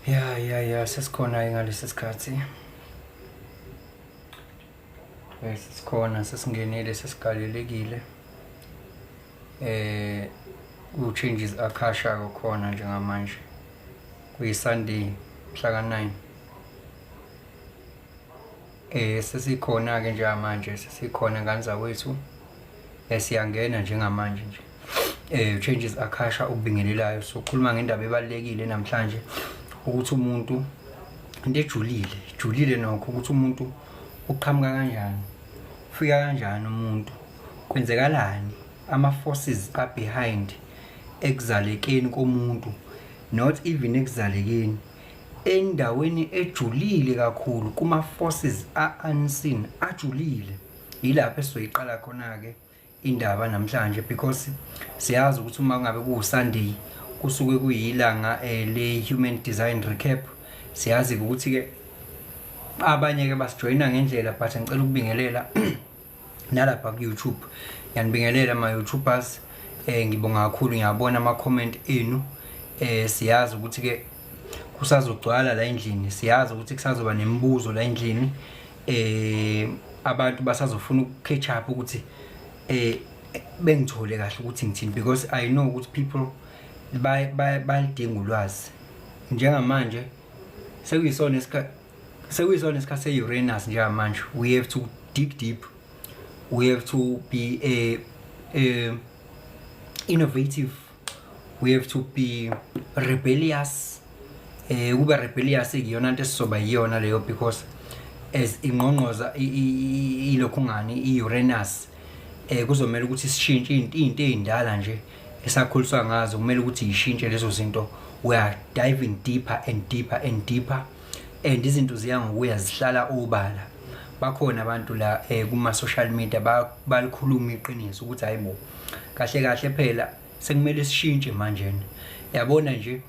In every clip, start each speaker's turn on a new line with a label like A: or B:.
A: Ya, sesikhona ngalesi sikhathi. Sesikhona, sesingenile, sesigalelekile. Ku-Changes Akasha khona njengamanje. Kuyi-Sunday mhla ka-9. Sesikhona-ke njengamanje, sesikhona ngane zakwethu. Siyangena njengamanje nje. Changes Akasha ukubingelelayo. Sokhuluma ngendaba ebalulekile namhlanje, ukuthi umuntu, into ejulile, ejulile nokho, ukuthi umuntu uqhamuka kanjani, ufika kanjani umuntu, kwenzekalani, ama-forces are behind ekuzalekeni komuntu, not even ekuzalekeni, endaweni ejulile kakhulu, kuma-forces a-unseen, ajulile. Yilapho esizoyiqala khona-ke indaba namhlanje, because siyazi ukuthi uma ngabe kuwu-Sunday kusuke kuyilanga le-Human Design Recap. Siyazi ukuthi-ke abanye-ke basijoyina ngendlela, but ngicela ukubingelela nalapha ku-YouTube. Ngiyanibingelela ma-YouTubers, ngibonga kakhulu, ngiyabona ama-comment enu. Siyazi ukuthi-ke kusazogcwala la endlini, siyazi ukuthi kusazoba nemibuzo la endlini, abantu basazofuna uku-catch up ukuthi bengithole kahle ukuthi ngithini, because I know ukuthi people bayalidinga ulwazi. Njengamanje sekuyisona isikhathi se-Uranus njengamanje. We have to dig deep, we have to be a innovative, we have to be rebellious. Kuba rebellious iyona into esizoba yiyona leyo, because as ingqongqoza ilokhu ngani i-Uranus, kuzomela ukuthi sishintshe into ey'ndala nje esakhuliswa ngazo, kumele ukuthi yishintshe lezo zinto. We are diving deeper and deeper and deeper, and izinto ziya ngokuya zihlala obala. Bakhona abantu la kuma social media balikhuluma iqiniso ukuthi hayibo, kahle kahle phela sekumele sishintshe manje. Yabona nje,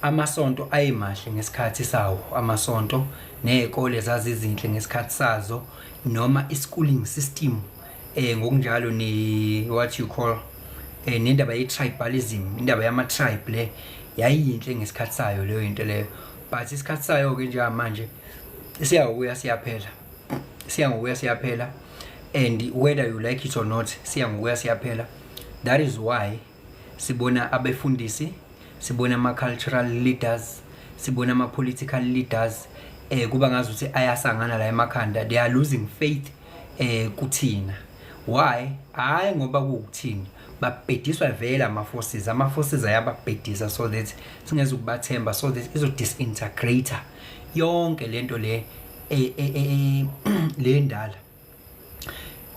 A: amasonto ayemahle ngesikhathi sawo, amasonto nezikole zazizinhle ngesikhathi sazo, noma i-schooling system ngokunjalo, ne what you call nendaba ye-tribalism, indaba yama-tribe le yayiyinhle ngesikhathi sayo leyo into leyo, but isikhathi sayo-ke njengamanje siyakuya siyaphela, siya ngokuya siyaphela, and whether you like it or not, siya ngokuya siyaphela. That is why sibona abefundisi, sibona ama-cultural leaders, sibona ama-political leaders, kuba ngazuthi ayasangana la emakhanda. They are losing faith kuthina. Why? Hayi, ngoba kuwukuthini, babhediswa vele ama-forces, ama-forces ayababhedisa so that singezukubathemba, so that izo-disintegrate yonke lento le le ndala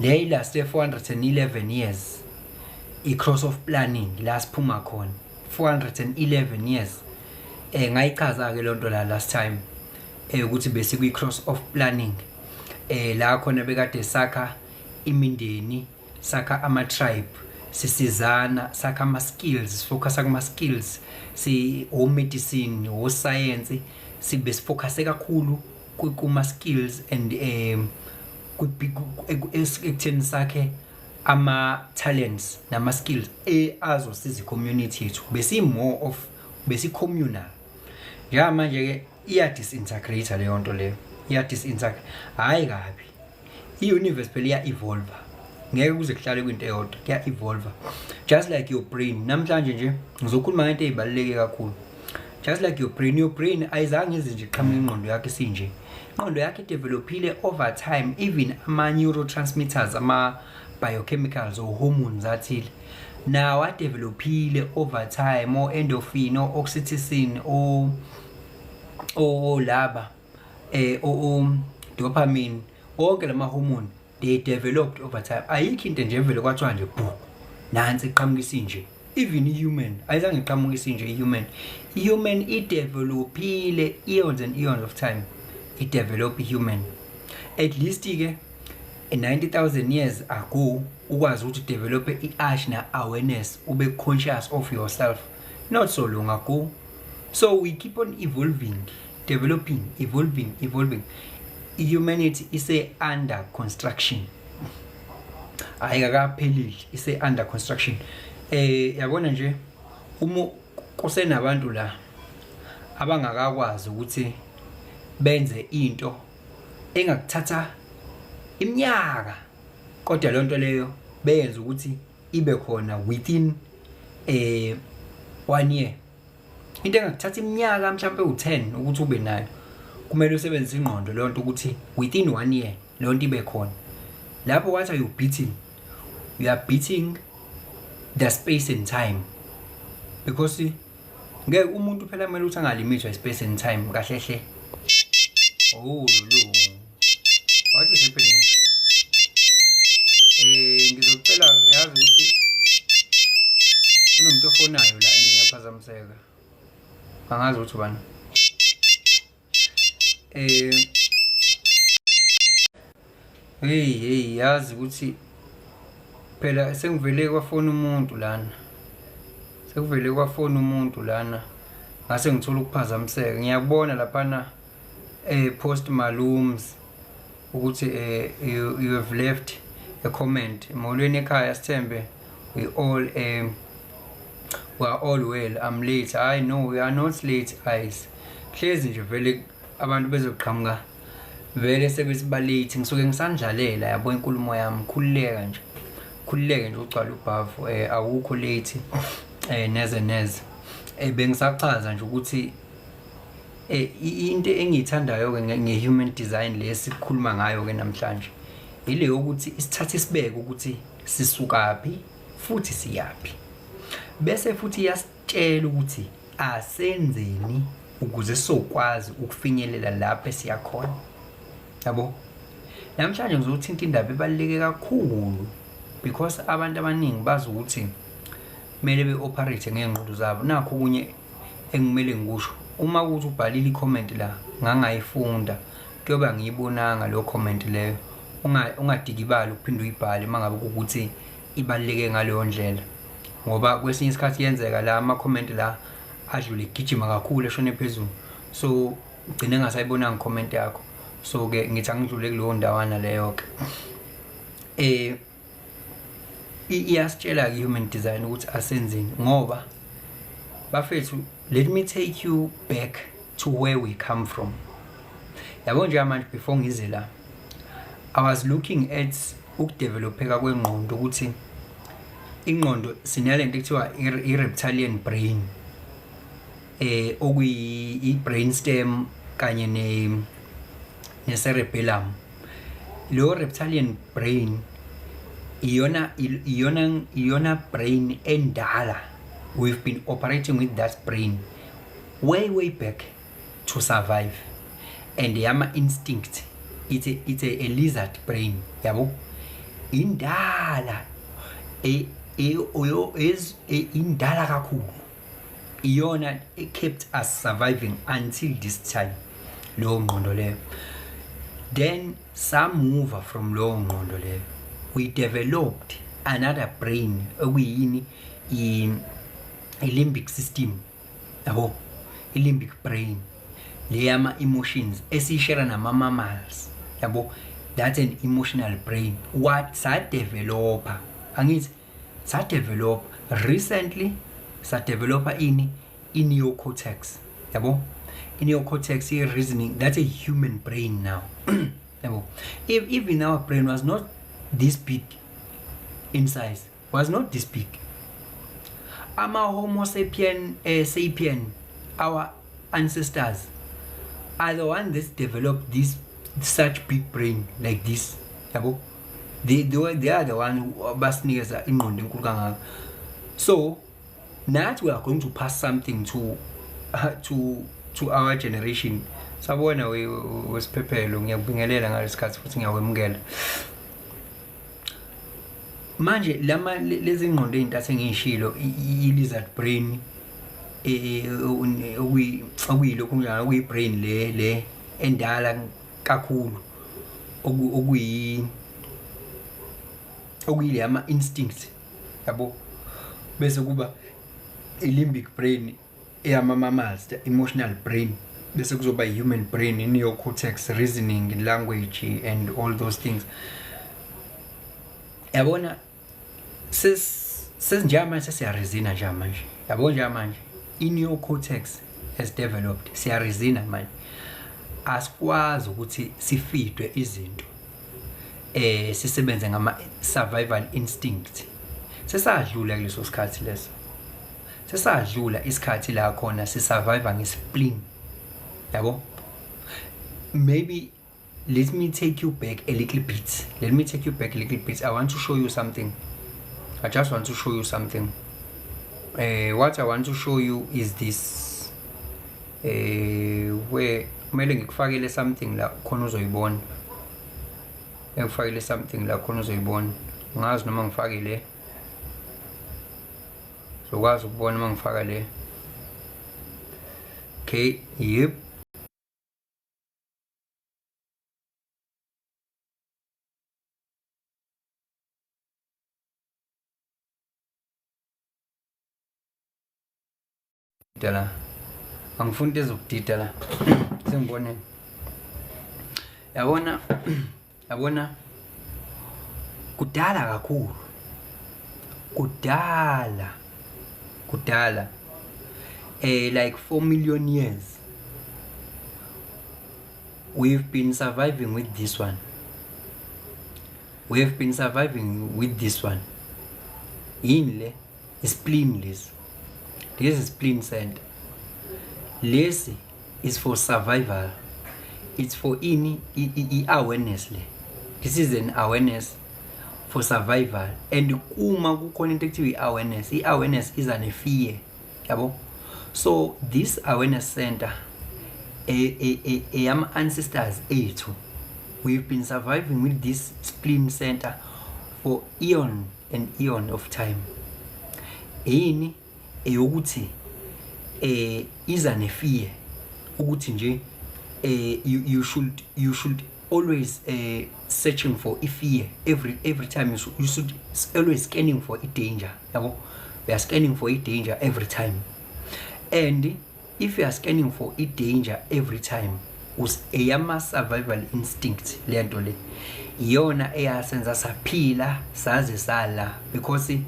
A: le ilast 411 years, i-cross of planning la siphuma khona 411 years. Ngayichaza ke lonto la last time, ukuthi bese kwi cross of planning, la khona bekade sakha imindeni, sakha ama tribe, sisizana, sakha ama skills, focus kuma skills, si o medicine, o science, sibe sifocus kakhulu kuma skills and ekutheni sakhe ama talents nama skills azosiza i-community yethu. Besi more of besi communal. Njengamanje ke iya disintegrate leyo nto leyo, iya disintegrate. Hayi kabi, i-universe phela iya evolve, ngeke kuze kuhlale kwinto eyodwa, kuya evolve just like your brain. Namhlanje nje ngizokhuluma ngento ezibaluleke kakhulu. Just like your brain, your brain ayizange ize nje iqhamuke ingqondo yakho isinje, ingqondo yakho idevelopile over time. Even ama-neurotransmitters, ama-biochemicals or hormones athile nawo adevelopile over time, o-endorphin, o-oxytocin, o laba o dopamine, wonke lama hormone, they developed over time. Ayikho into nje evele kwathiwa nje bu nansi iqhamuka isinje. Even i-human ayizange iqhamuka isinje. I-human idevelopile eons and eons of time, i-develop i-human. At least ke 90,000 years ago ukwazi ukuthi develop i-ajna awareness, ube conscious of yourself, not so long ago. So we keep on evolving, developing, evolving, evolving. Humanity is under construction, ayikakaphelile, ise under construction. Yabona nje, uma kusenabantu la Abangakakwazi ukuthi benze into engakuthatha iminyaka, kodwa leyo nto leyo beyenza ukuthi ibe khona within one year. Into engakuthatha iminyaka mhlawumbe u-10 ukuthi ube nayo, kumele usebenzise ingqondo leyo nto ukuthi within one year leyo nto ibe khona lapho. What are you beating? You are beating the space and time, because ngeke umuntu phela kumele ukuthi angalimithwa i-space and time kahle hle. Oh lulu, what is happening? Ngizocela, yazi ukuthi kunomuntu ofonayo la and ngiyaphazamiseka, angazi ukuthi ubani. Hey hey, yazi ukuthi phela sengivele kwafona umuntu lana, sekuvele kwafona umuntu lana, ngase ngithola ukuphazamiseka. Ngiyakubona laphana post malooms ukuthi you have left a comment. Molweni ekhaya, sithembe we are all well. I'm late. I know we are not late, guys. Hlezi nje vele abantu bezoqhamuka vele sebethi ba late. Ngisuke ngisandlalela, yabo, inkulumo yami. Khululeka nje, khululeke nje, ugcwala ubhavu. Awukho late neze neze. Bengisachaza nje ukuthi into engiyithandayo ke nge-human design lesikhuluma ngayo ke namhlanje ile yokuthi isithathe isibeke ukuthi sisukaphi futhi siyaphi, bese futhi iyasitshela ukuthi asenzeni ukuze sizokwazi ukufinyelela lapho esiyakhona, yabo. Namhlanje ngizothinta indaba ebaluleke kakhulu because abantu abaningi bazi ukuthi kumele be-operate ngey'ngqondo zabo. Nakho okunye engimele ngikusho: uma kuthi ubhalile i-comment la ngangayifunda, kuyoba ngiyibonanga leyo comment leyo. Ungadikibali ukuphinde uyibhale uma ngabe kuwukuthi ibaluleke ngaleyo ndlela, ngoba kwesinye isikhathi yenzeka la ama-comment la adlule gijima kakhulu eshone phezulu, so ugcine ngasayibonanga comment yakho. So-ke ngithi angidlule kuleyo ndawana leyo-ke. Iyasitshela-ke i-human design ukuthi asenzeni, ngoba bafethu, let me take you back to where we come from, yabo. Njengamanje, before ngize la, I was looking at ukudevelopheka kwengqondo, ukuthi ingqondo sinalento ekuthiwa i-reptilian brain, okuyi i-brain stem kanye ne cerebellum. Lo reptilian brain iyona brain endala. We've been operating with that brain way way back to survive, and yama instinct. It's a lizard brain, yabo. Indala e e oyo is indala kakhulu, iyona kept us surviving until this time, leyo ngqondo leyo. Then samove from leyo ngqondo leyo, we developed another brain okuyini? I-limbic system, yabo, i-limbic brain le yama emotions esiyishare nama mammals, yabo. That's an emotional brain what sadevelopa, angithi sadevelop recently, sadevelopa ini? I-neocortex, yabo. I-neocortex, i-reasoning, that's a human brain now, yabo. If even our brain was not this big in size, was not this big, ama homo sapien sapien, our ancestors are the one that developed this such big brain like this, yabo. They are the one who basinikeza ingqondo enkulu kangaka. So nathi we are going to pass something to our generation. Sabona wesiphephelo, ngiyakubingelela ngalesikhathi futhi ngiyakwemukela. Manje lama lezi ngqondo ey'ntathu engiyishilo, i-lizard brain, okuyilokhu njalo, okuyi-brain le endala kakhulu, okuyile ama-instinct, yabo, bese kuba i-limbic brain eyama-mammals, the emotional brain, bese kuzoba i-human brain, i-neocortex, reasoning, language and all those things, yabona. Sesinjengamanje sesiyareasona njengamanje, yabo. Njengamanje i-neocortex has developed, siyarizina manje, asikwazi ukuthi sifidwe izinto, sisebenze ngama survival instinct. Sesadlula kuleso sikhathi leso, sesadlula isikhathi la khona sisurvive nge-spleen, yabo. Maybe let me take you back a little bit, let me take you back a little bit. I want to show you something. I just want to show you something. What I want to show you is this, where kumele ngikufakele something la khona uzoyibona, ngikufakele something la khona uzoyibona. Ngazi noma ngifake le, zokwazi ukubona uma ngifaka le. Okay, yep. La angifuni into ezokudida la, sengibone, yabona, yabona, kudala kakhulu, kudala kudala, like 4 million years we've been surviving with this one. We have been surviving with this one. Yini le? Spleen lesi. This is spleen center. Lesi is for survival. It's for ini i-awareness le. This is an awareness for survival. And kuma kukhona into ekuthiwa i-awareness, i-awareness iza ne-fear, yabo. So this awareness center eyama-ancestors ethu, we've been surviving with this spleen center for eon and eon of time. Yini eyokuthi iza ne-fear ukuthi nje you should always searching for i-fear every time. You should always scanning for i-danger, yabo. We are scanning for i-danger every time, and if you are scanning for i-danger every time, eyama survival instinct lento le iyona eyasenza saphila saze sala, because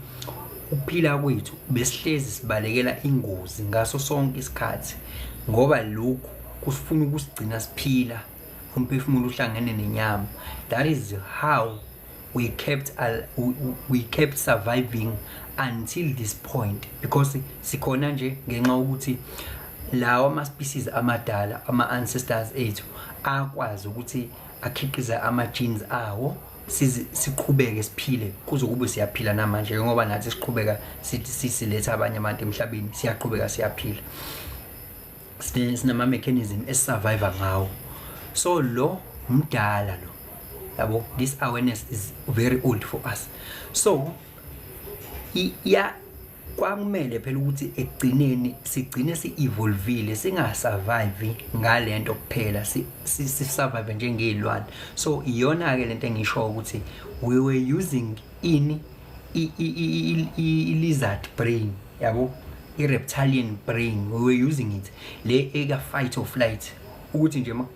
A: ukuphila kwethu besihlezi sibalekela ingozi ngaso sonke isikhathi, ngoba lokhu kusifuna ukusigcina siphila, umphefumulo uhlangene nenyama. That is how we kept surviving until this point, because sikhona nje ngenxa yokuthi lawa ama species amadala, ama ancestors ethu, akwazi ukuthi akhiqize ama genes awo siqhubeke siphile kuze kube siyaphila namanje, ngoba nathi siqhubeka sithi sisiletha abanye abantu emhlabeni, siyaqhubeka siyaphila. Sinama mechanism esisurvive ngawo. So lo mdala lo, yabo. This awareness is very old for us. So ya, kwakumele phela ukuthi ekugcineni sigcine si-evolvile, singasurvive ngalento kuphela, si-survive njengey'lwane. So iyona-ke lento engisho ukuthi we were using ini, i-lizard brain, yabo, i-reptilian brain. We were using it le eka fight or flight, ukuthi nje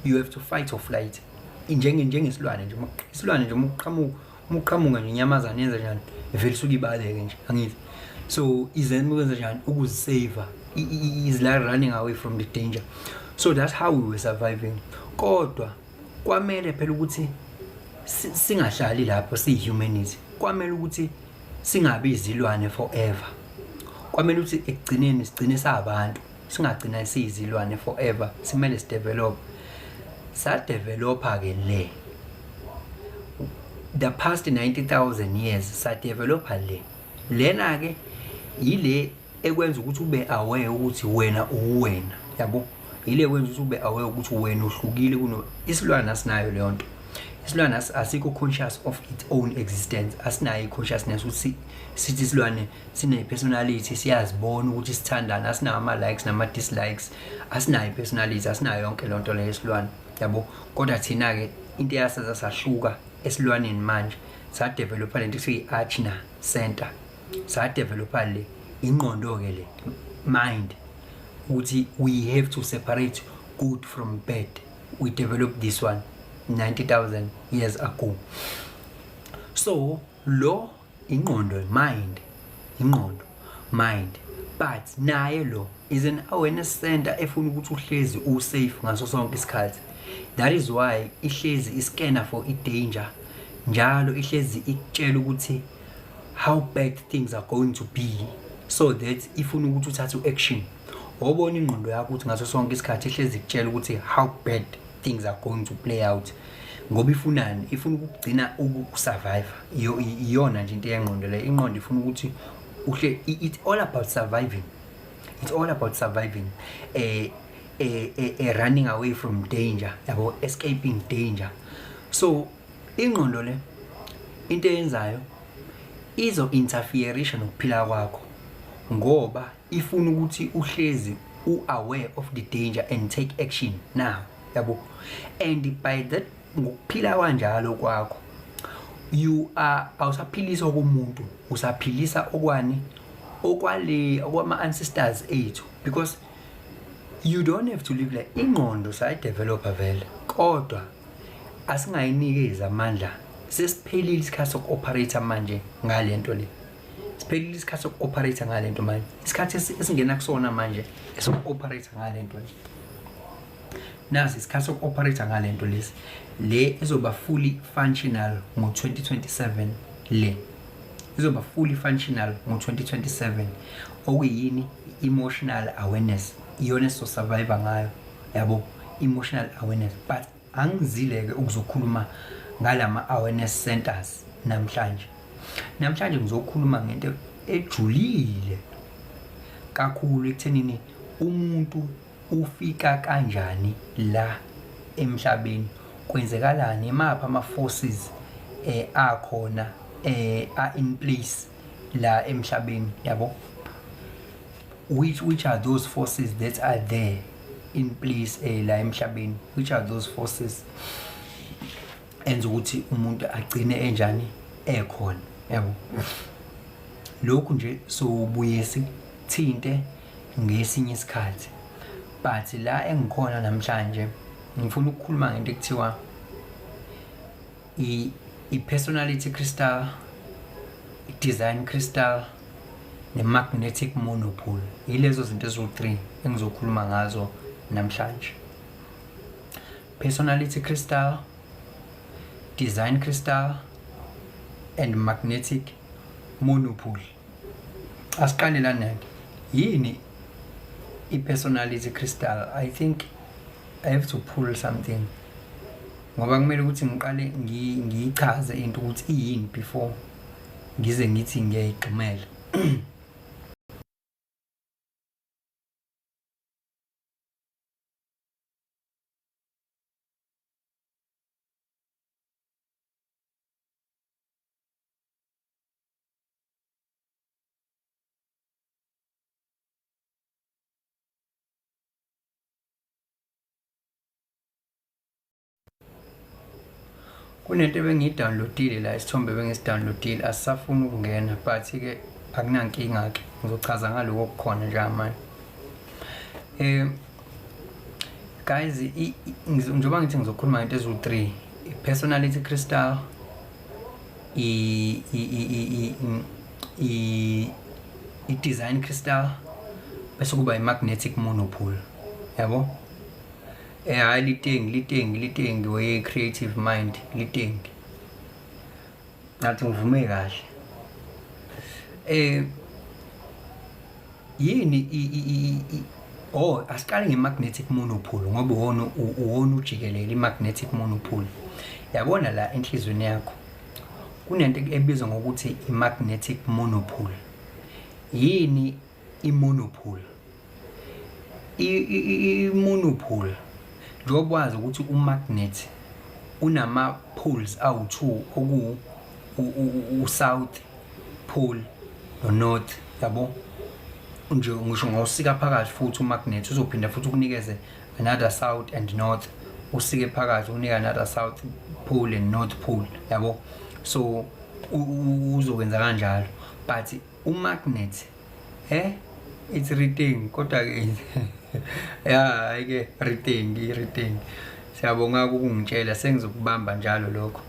A: you have to fight or flight njengesilwane nje. Isilwane nje uma uqhamuka nje inyamazane, yenza njani? Ivele isuke ibaleke nje, angithi? So izema ukwenza njani? Ukuzisave. Is like running away from the danger. So that's how we were surviving. Kodwa kwamele phela ukuthi singahlali lapho siyi-humanity. Kwamele ukuthi singabi izilwane forever. Kwamele ukuthi ekugcineni sigcine sabantu, singagcina siyizilwane forever. Simele sidevelop. Sadevelopa-ke le the past 90,000 years, sadevelopa le. Lena-ke yile ekwenza ukuthi ube aware ukuthi wena uwena, yabo. Yile ekwenza ukuthi ube aware ukuthi wena uhlukile kuno isilwane. Asinayo leyo nto isilwane. Asikho conscious of its own existence. Asinayo i-consciousness ukuthi sithi isilwane sine-personality, siyazibona ukuthi sithandana. Asinawo ama-likes nama-dislikes, asinayo i-personality, asinayo yonke leyo nto leyo isilwane, yabo. Kodwa thina-ke, into eyasenza sahluka esilwaneni manje, sadevelopha lento ekuthiwa i-ajna center. Sadevelopha le ingqondo-ke, le mind, ukuthi we have to separate good from bad. We developed this one 90,000 years ago. So lo ingqondo, mind, ingqondo, mind. But naye lo is an awareness center efuna ukuthi uhlezi u-safe ngaso sonke isikhathi. That is why ihlezi iscanner for i-danger njalo, ihlezi ikutshela ukuthi how bad things are going to be, so that ifuna ukuthi uthathe u-action. Wobona ingqondo yakho ukuthi ngaso sonke isikhathi ihlezi ikutshela ukuthi how bad things are going to play out, ngoba ifunani? Ifuna ukugcina ukusurvive. Iyona nje into yengqondo le. Ingqondo ifuna ukuthi uhle, it's all about surviving, it's all about surviving, running away from danger, yabo, escaping danger. So ingqondo le, into eyenzayo, izo interferisha nokuphila kwakho ngoba ifuna ukuthi uhlezi u-aware of the danger and take action now, yabo. And by that, ngokuphila kanjalo kwakho, you are awusaphilisa komuntu, usaphilisa okwani? Okwale okwama ancestors ethu, because you don't have to live like ingqondo sayidevelopa vele, kodwa asingayinikezi amandla. Sesiphelile isikhathi soku-operate manje ngalento le. Siphelile isikhathi soku-operate ngalento manje. Isikhathi esingena kusona manje esoku-operate ngalento le, nasi isikhathi soku-operate ngalento lesi le izoba fully functional ngo-2027. Le izoba fully functional ngo-2027, okuyini? Emotional awareness. Iyona esizosurvive ngayo, yabo, emotional awareness. But angizile-ke ukuzokhuluma ngalama awareness centers namhlanje. Namhlanje ngizokhuluma ngento ejulile kakhulu ekuthenini umuntu ufika kanjani la emhlabeni, kwenzekalani, imaphi ama-forces akhona are in place la emhlabeni, yabo, which are those forces that are there in place la emhlabeni, which are those forces enza ukuthi umuntu agcine enjani, ekhona, yabo. Lokhu nje sobuye sikuthinte ngesinye isikhathi, but la engikhona namhlanje ngifuna ukukhuluma ngento ekuthiwa i-personality crystal, i-design crystal ne-magnetic monopole. Yilezo zinto eziwu-3 engizokhuluma ngazo namhlanje: personality crystal, design crystal and magnetic monopole. Asiqale lana-ke. Yini i-personality crystal? I think I have to pull something ngoba kumele ukuthi ngiqale ngiyichaze into ukuthi iyini before ngize ngithi ngiyayigxumela. Kunento ebengiyidownloadile la, isithombe bengisidownloadile, asisafuni ukungena, but-ke akunankinga-ke, ngizochaza ngaloko okukhona njengamanje. Guys, njengoba ngithi ngizokhuluma ngento eziwu-3, i-personality crystal, i-design crystal, bese kuba i-magnetic monopole, yabo. Hhayi, litengi litengi litengi we-creative mind, litengi ngathi ngivume kahle. Yini oh, asiqale nge-magnetic monopole ngoba uwona ujikelele i-magnetic monopole. Yabona la enhliziyweni yakho kunento ebizwa ngokuthi i-magnetic monopole. Yini i-monopole? I-monopole, njengoba wazi ukuthi umagnet unama-poles awu-2, oku u-south pole no-north, yabo nje. Ngisho ngawusika phakathi futhi umagnet uzophinda futhi ukunikeze another south and north, usike phakathi unike another south pole and north pole, yabo. So uzokwenza kanjalo, but umagnet it's reading, kodwa ke ya, hayi ke, reading reading. Siyabonga ukungitshela, sengizokubamba njalo lokho.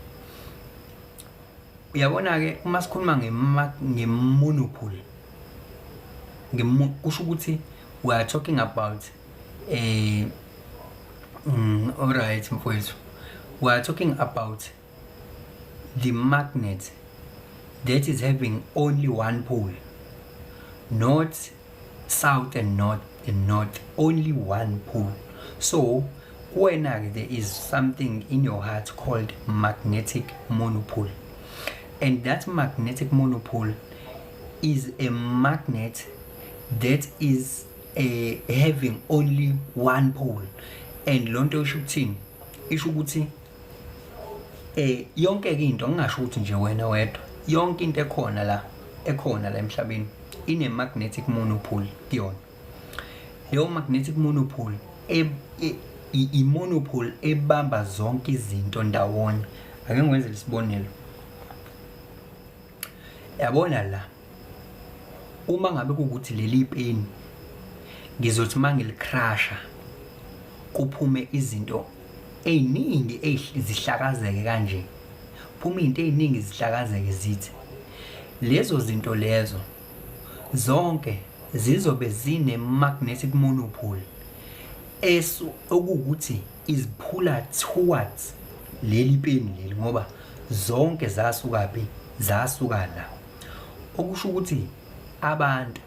A: Uyabona ke, uma sikhuluma nge-monopole Kusho ukuthi we are talking about alright mfowethu, we are talking about the magnet that is having only one pole, not south and north and north, only one pole. So kuwena-ke there is something in your heart called magnetic monopole, and that magnetic monopole is a magnet that is having only one pole. And loo nto isho ukuthini? Isho ukuthi yonke ke into, ngingasho ukuthi nje wena wedwa, yonke into ekhona la emhlabeni ine magnetic monopole kuyona. Leyo magnetic monopole i-monopole ebamba zonke izinto ndawonye. Ake ngiwenzele isibonelo. Yabona la, uma ngabe kuwukuthi leli peni ngizothi uma ngilikrasha kuphume izinto ey'ningi zihlakazeke kanje, phuma iy'nto ey'ningi zihlakazeke, zithi lezo zinto lezo zonke zizobe zine-magnetic monopole okuwukuthi iziphula towards leli peni leli, ngoba zonke zasukaphi? Zasuka la. Okusho ukuthi abantu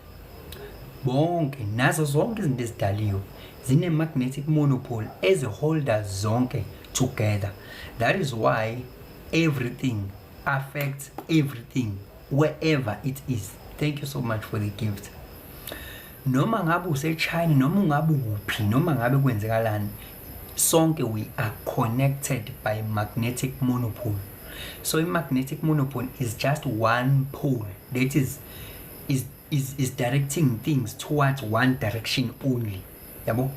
A: bonke nazo zonke izinto ezidaliwe zine-magnetic monopole eziholda zonke together. That is why everything affects everything wherever it is. Thank you so much for the gift. Noma ngabe use-China, noma ungabe ukuphi, noma ngabe kwenzekalani, sonke we are connected by magnetic monopole. So i-magnetic monopole is just one pole that is directing things towards one direction only, yabo,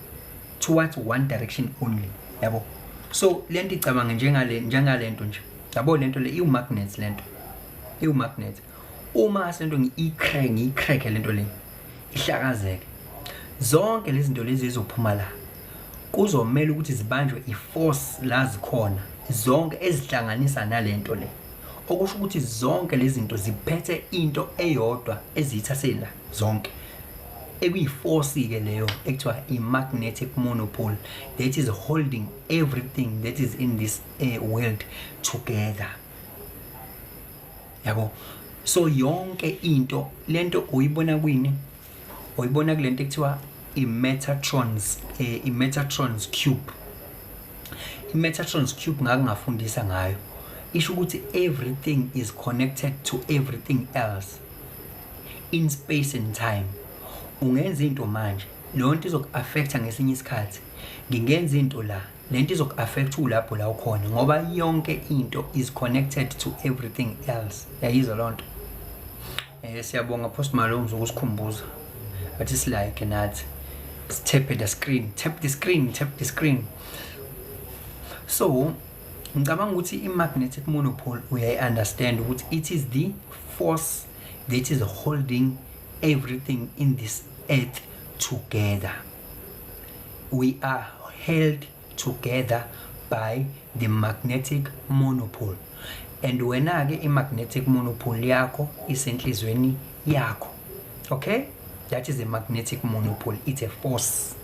A: towards one direction only, yabo. So lento icabange njengalento nje, yabo, lento le iwu-magnet, lento iwu-magnet. Uma lento ngiyi-crack, ngiyi-crack lento le ihlakazeke, zonke lezi zinto lezi ezizophuma la kuzomela ukuthi zibanjwe i-force la zikhona zonke ezihlanganisa nalento le. Okusho ukuthi zonke lezi zinto ziphethe into eyodwa eziyithathe la zonke, ekuyi-force-ke leyo ekuthiwa i-magnetic monopole that is holding everything that is in this world together, yabo. So yonke into lento uyibona kwini? Uyibona kulento ekuthiwa i-Metatron's cube. I-Metatron's cube ngake ngafundisa ngayo. Isho ukuthi everything is connected to everything else in space and time. Ungenza into manje, leyo nto izoku-affecta ngesinye isikhathi. Ngingenza into la, lento izoku-affect ulapho la ukhona, ngoba yonke into is connected to everything else. Yayizwa loo nto? Siyabonga Post Malone ukusikhumbuza. Athi silike nathi, tap the screen, tap the screen, tap the screen. So ngicabanga ukuthi i-magnetic monopole uyayi-understand ukuthi it is the force that is holding everything in this earth together. We are held together by the magnetic monopole, and wena-ke i-magnetic monopole yakho isenhlizweni yakho, okay? That is a magnetic monopole, it's a force.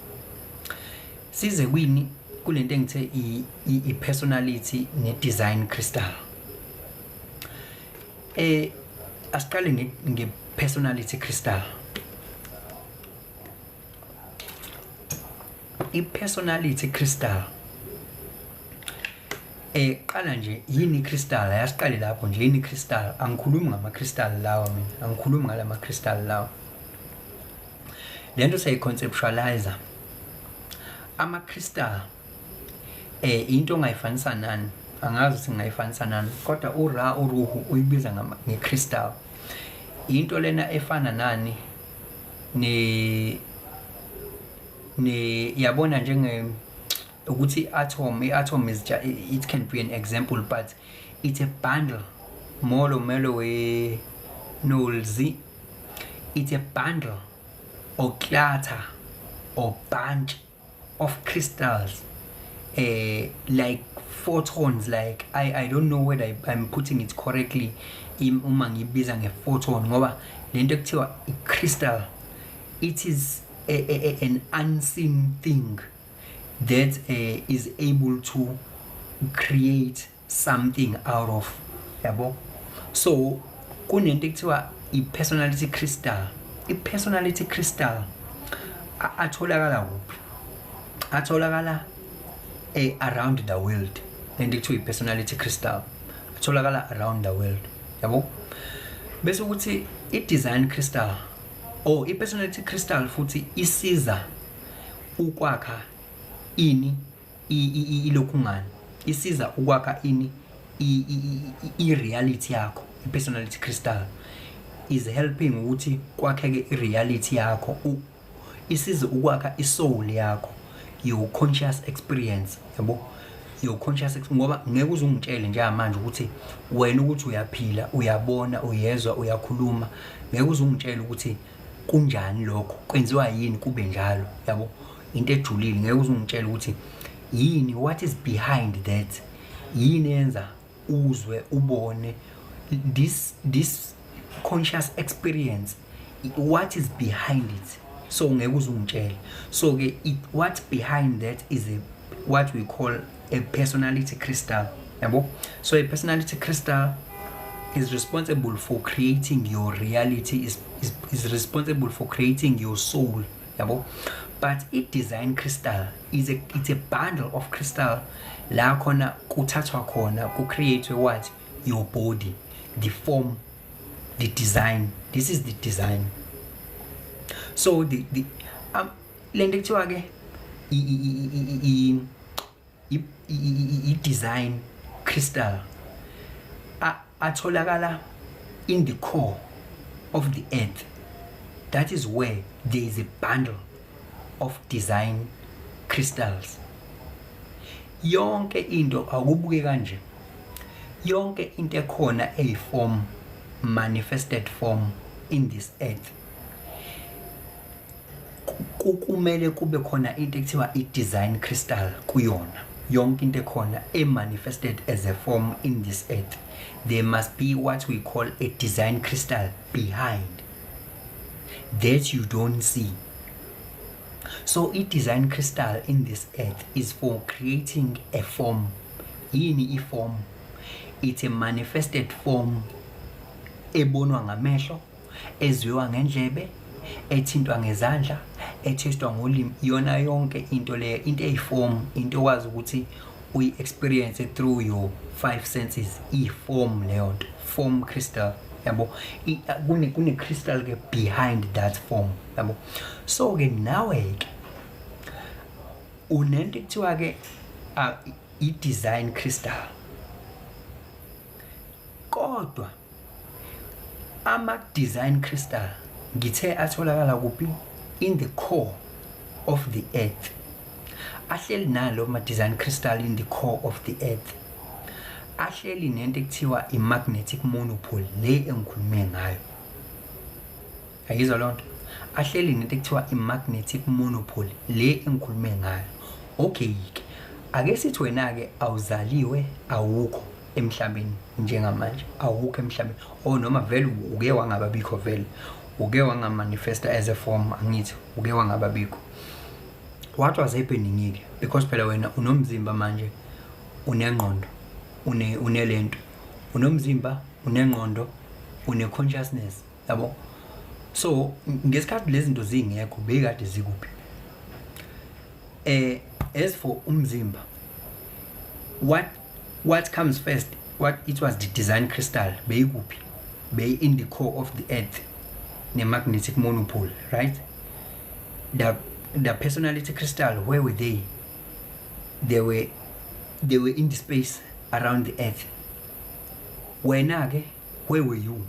A: Size kwini? Kulento engithe i-personality ne-design crystal. Asiqale nge-personality crystal. I-personality crystal, qala nje, yini i-crystal? Ayasiqale lapho nje, yini i-crystal? Angikhulumi ngama-crystal lawa mina, angikhulumi ngalama crystal lawa. Lento siyayi-conceptualize. Ama-crystal into ongayifanisa nani? Angazi ukuthi ngingayifanisa nani, kodwa uRa uRuhu uyibiza nge-crystal. Into lena efana nani? Ne yabona njenge ukuthi i-atom, i-atom is it can be an example, but it's a bundle. Molo melo we nolzi. It's a bundle or clutter or bunch of crystals, like photons. Like I don't know whether I'm putting it correctly uma ngibiza nge-photon, ngoba lento ekuthiwa i-crystal. It is an unseen thing that is able to create something out of, yabo. So kunento ekuthiwa i-personality crystal. I-personality crystal atholakala kuphi? Atholakala around the world. Lento ekuthiwa i-personality crystal atholakala around the world, yabo. Bese ukuthi i-design crystal or i-personality crystal futhi isiza ukwakha ini, ilokhu ngani, isiza ukwakha ini, i-reality yakho. I-personality crystal is helping ukuthi kwakheke i-reality yakho, isiza ukwakha i-soul yakho, your conscious experience, yabo, your conscious, ngoba ngeke uze ungitshele njengamanje ukuthi wena ukuthi uyaphila, uyabona, uyezwa, uyakhuluma. Ngeke uze ungitshele ukuthi kunjani lokho, kwenziwa yini kube njalo, yabo. Into ejulile, ngeke uze ungitshele ukuthi yini, what is behind that, yini yenza uzwe, ubone this conscious experience, what is behind it? So ngeke uze ungitshele. So ke what behind that is a what we call a personality crystal, yabo. So a personality crystal is responsible for creating your reality, is responsible for creating your soul, yabo. But i-design crystal is a it's a bundle of crystal la khona kuthathwa khona ku-create what? Your body, the form, the design. This is the design. So the lento ekuthiwa ke i-design crystal atholakala in the core of the earth. That is where there is a bundle of design crystals. Yonke into akubuke kanje, yonke into ekhona eyi-form, manifested form in this earth, kumele kube khona into ekuthiwa i-design crystal kuyona. Yonke into ekhona e-manifested as a form in this earth, there must be what we call a design crystal behind that you don't see. So i-design crystal in this earth is for creating a form. Yini i-form? It's a manifested form ebonwa ngamehlo, ezwiwa ngendlebe, ethintwa ngezandla, ethestwa ngolimi, yona yonke into leyo, into eyi-form, into okwazi ukuthi uyi-experience through your five senses, i-form leyo nto, form crystal, yabo. Kune crystal ke behind that form, yabo. So ke nawe ke unento ekuthiwa ke i-design crystal, kodwa ama-design crystal ngithe atholakala kuphi? In the core of the earth. Ahleli nalo ma-design crystal in the core of the earth, ahleli nento ekuthiwa i-magnetic monopole le engikhulume ngayo. Ayizwa loo nto? Ahleli nento ekuthiwa i-magnetic monopole le engikhulume ngayo. Okay ke, ake sithi wena-ke awuzaliwe, awukho emhlabeni njengamanje, awukho emhlabeni, or noma vele uke wangababikho, vele uke wanga-manifesta as a form, angithi uke wangababikho. What was happening-ke? Because phela wena unomzimba manje, unengqondo, unelento, unomzimba, unengqondo, une-consciousness, yabo. So ngesikhathi lezi zinto zingekho, bekade zikuphi? As for umzimba, what comes first? What it was, the design crystal beyikuphi? Beyi in the core of the earth ne-magnetic monopole, right? The personality crystal, where were they? They were in the space around the earth. Wena ke, where were you?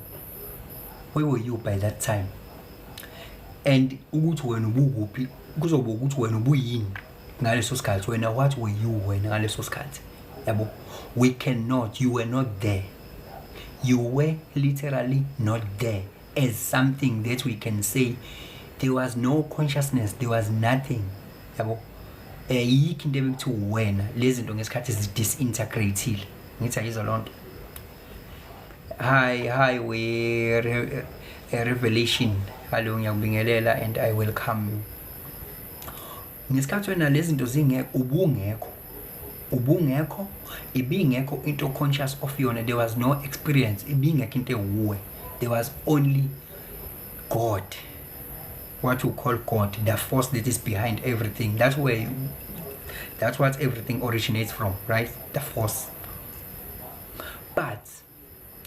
A: Where were you by that time? And ukuthi wena ubukuphi kuzoba ukuthi wena ubuyini ngaleso sikhathi wena, what were you wena ngaleso sikhathi, yabo? We cannot, you were not there. You were literally not there as something that we can say. There was no consciousness, there was nothing, yabo. Yikho into ebekuthiwa wena lezi zinto ngesikhathi zi-disintegrate-ile. Ngithi ayizwa loo nto? Hi, hi, we Revelation. Hallo, ngiyakubingelela and I welcome you. Ngesikhathi wena lezi zinto zingekho, ubungekho, ubungekho, ibingekho into conscious of yona. There was no experience, ibingekho into ewuwe. There was only God, what you call God, the force that is behind everything. That's where, that's what everything originates from, right? The force. But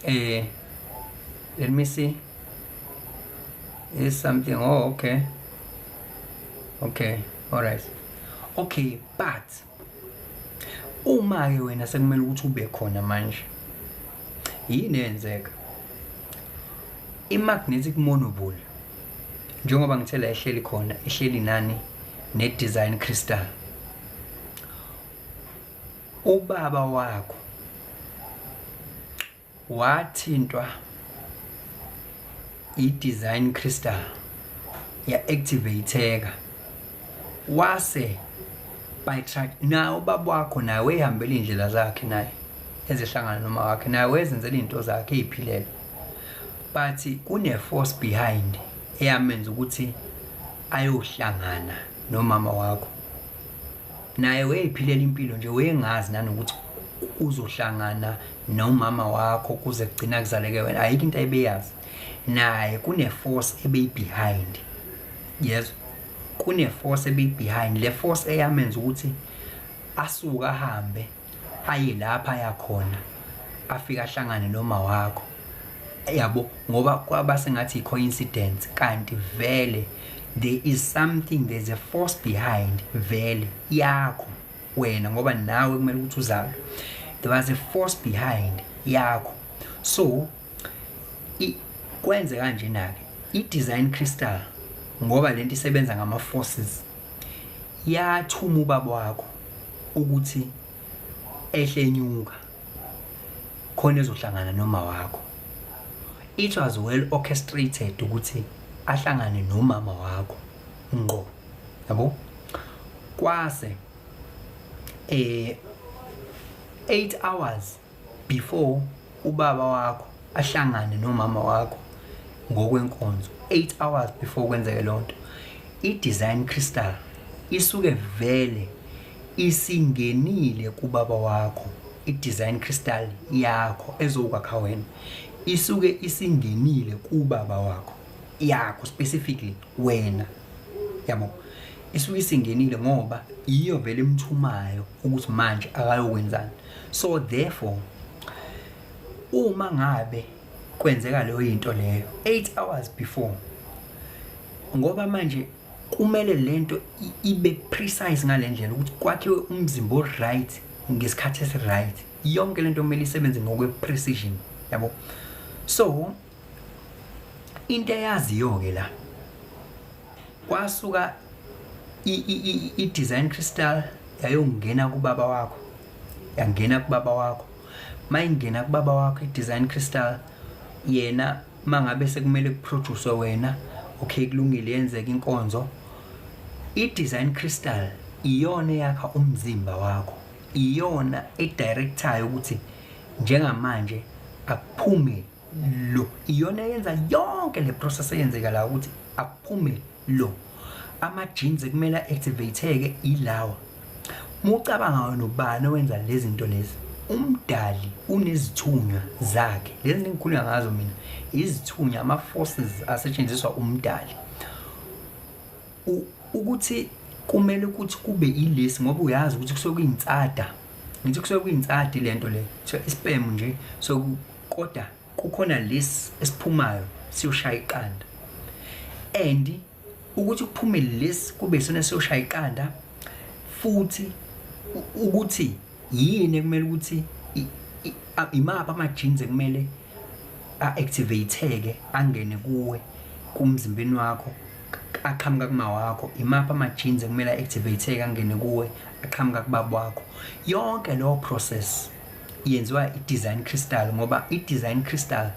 A: let me see, is something. Oh, okay, all right, okay. But uma ke wena sekumele ukuthi ube khona manje, yini eyenzeka? I-magnetic monopole, njengoba ngithela, ehleli khona, ihleli nani? Ne-design crystal. Ubaba wakho wathintwa i-design crystal, ya-activateka, wase by track naye ubaba wakho, naye wehambela iy'ndlela zakhe, naye ezihlangana noma wakhe, naye wezenzela iy'nto zakhe ey'philele, but kune-force behind eyamenza ukuthi ayohlangana nomama wakho. Naye weyiphilela impilo nje, wayengazi nanokuthi uzohlangana nomama wakho kuze kugcina kuzaleke wena. Ayikho into ayibeyazi naye. Kune-force ebeyi-behind, yes, kune-force ebeyi-behind, le force eyamenza ukuthi asuke ahambe aye lapha ayakhona, afike ahlangane noma wakho, yabo, ngoba kwaba sengathi i-coincidence, kanti vele there is something, there's a force behind vele yakho wena, ngoba nawe kumele ukuthi uzalwe. There was a force behind yakho. So kwenze kanjena-ke i-design crystal, ngoba lento isebenza ngama-forces, yathuma ubaba wakho ukuthi ehle enyuka khona ezohlangana noma wakho. It was well orchestrated ukuthi ahlangane nomama wakho ngqo, yabo. Kwase 8 hours before ubaba wakho ahlangane nomama wakho ngokwenkonzo, 8 hours before kwenzeke lonto, i-design crystal isuke vele isingenile kubaba wakho. I-design crystal yakho ezokwakha wena isuke isingenile kubaba wakho, yakho specifically wena, yabo, isuke isingenile ngoba iyo vele emthumayo ukuthi manje akayokwenzani. So therefore, uma ngabe kwenzeka leyo into leyo 8 hours before, ngoba manje kumele lento ibe precise ngalendlela ukuthi kwakhiwe umzimba o-right ngesikhathi esi-right, yonke lento kumele isebenze ngokwe-precision, yabo. So into eyaziyo-ke la, kwasuka i-design crystal yayongena kubaba wakho, yangena kubaba wakho. Mayingena kubaba wakho i-design crystal, yena mangabe sekumele kuproduce wena, okay, kulungile, yenzeka inkonzo. I-design crystal iyona eyakha umzimba wakho, iyona edirectayo ukuthi njengamanje akuphume lo, iyona eyenza yonke le process eyenzeka la ukuthi akuphume lo. Ama-genes ekumele a-activate-eke ilawa. Mucabanga wena, ubani owenza lezi zinto lezi? Umdali unezithunywa zakhe. Lezi zinto engikhulunywa ngazo mina izithunywa, ama-forces asetshenziswa umdali. Ukuthi kumele ukuthi kube ilesi, ngoba uyazi ukuthi kusuke kuyinsada, ngithi kusuke kuyinsadi lento le, so isperm nje. So kodwa kukhona lesi esiphumayo siyoshaya iqanda, and ukuthi kuphume lesi kube isona siyoshaya iqanda futhi, ukuthi yini ekumele ukuthi imaphi ama-genes ekumele a-activate-eke angene kuwe kumzimbeni wakho aqhamuka kuma wakho, imaphi ama-genes ekumele a-activate-eke angene kuwe aqhamuka kubaba wakho. Yonke leyo process yenziwa i-design crystal, ngoba i-design crystal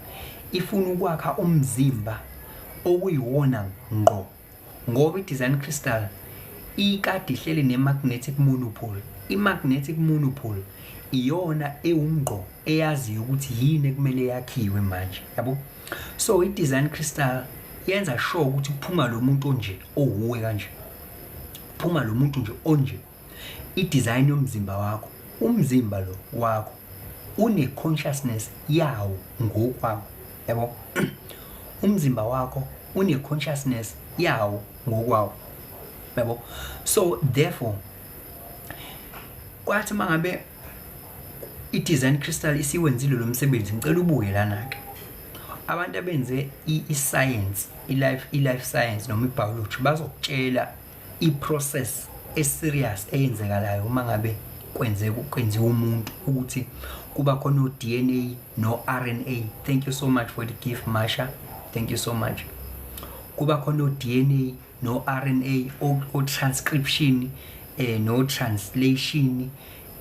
A: ifuna ukwakha umzimba okuyiwona ngqo, ngoba i-design crystal ikade ihleli ne-magnetic monopole. I-magnetic monopole iyona ewungqo eyaziyo ukuthi yini ekumele yakhiwe manje, yabo. So i-design crystal Yenza sure ukuthi kuphuma lo muntu onje, owuwe kanje, phuma lo muntu nje onje. I-design yomzimba wakho, umzimba lo wakho une-consciousness yawo ngokwakho, yabo. Umzimba wakho une-consciousness yawo ngokwawo, yabo. So therefore, kwathi mangabe i-design crystal isiwenzile lo msebenzi, ngicela ubuye lana-ke, abantu abenze i-science, i-life science noma i-biology bazokutshela i-process e-serious eyenzekalayo uma ngabe kwenzeka kwenziwa umuntu, ukuthi kuba khona o-DNA no-RNA. Thank you so much for the gift, Masha, thank you so much. Kuba khona o-DNA no-RNA, o-transcription no-translation,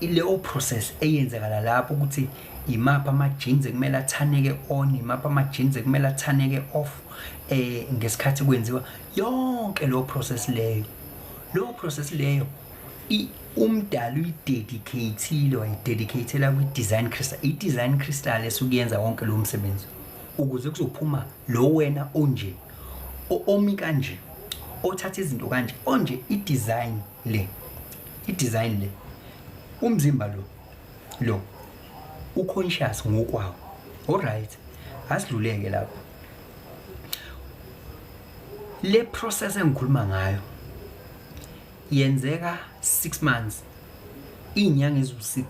A: ileyo process eyenzakala lapho, ukuthi imaphi ama-genes ekumele athaneke on, imaphi ama-genes ekumele athaneke off ngesikhathi kwenziwa yonke leyo process leyo. Leyo process leyo umdali uyidedicate-ile, wayidedicatela kwi-design crystal. I-design crystal esukuyenza wonke lo msebenzi ukuze kuzophuma lo wena onje, omi kanje, othatha izinto kanje, onje. I-design le, i-design le, umzimba lo lo uconscious ngokwawo. Alright, asidluleke lapho. Le process engikhuluma ngayo yenzeka 6 months, iy'nyanga eziwu-6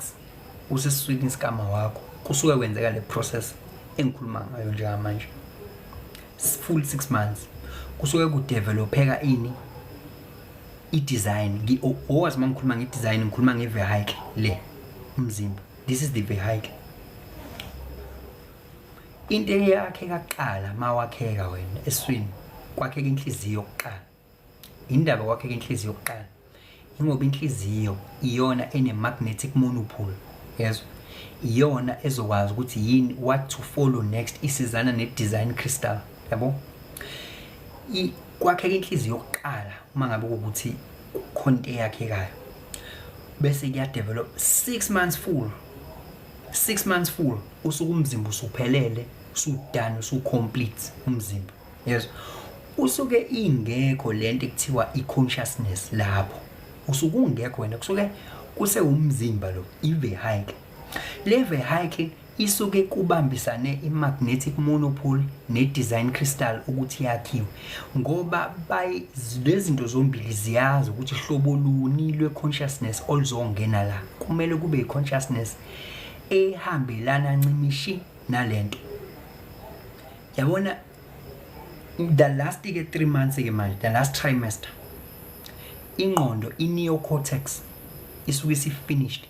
A: usesiswini sikama wakho, kusuke kwenzeka le process engikhuluma ngayo njengamanje. Full 6 months kusuke kudevelopheka ini? I-design. Owazi uma ngikhuluma nge-design, ngikhuluma nge-vehicle le, umzimba. This is the vehicle. Into eyakheka kuqala mawakheka wena eswini, kwakheka inhliziyo kuqala. Indaba kwakheka inhliziyo kuqala ingoba inhliziyo iyona ene-magnetic monopole, yezwa, iyona ezokwazi ukuthi yini, what to follow next, isizana ne-design crystal, yabo. Kwakheka inhliziyo kuqala uma ngabe kuwukuthi kukhona into eyakhekayo, bese kuyadevelop 6 months full, 6 months full usuke umzimba usuphelele, usudone, usucomplete umzimba, yezwa. Usuke ingekho lento ekuthiwa i-consciousness lapho, usuke ungekho wena, kusuke kusewumzimba lo, i-vehicle. Le vehicle isuke kubambisane i-magnetic monopole ne-design crystal ukuthi yakhiwe, ngoba lezi zinto zombili ziyazi ukuthi hlobo luni lwe-consciousness oluzongena la. Kumele kube i-consciousness ehambelana ncimishi nalento, yabona. The last ke 3 months ke manje, the last trimester, ingqondo, i-neocortex isuke isi-finished,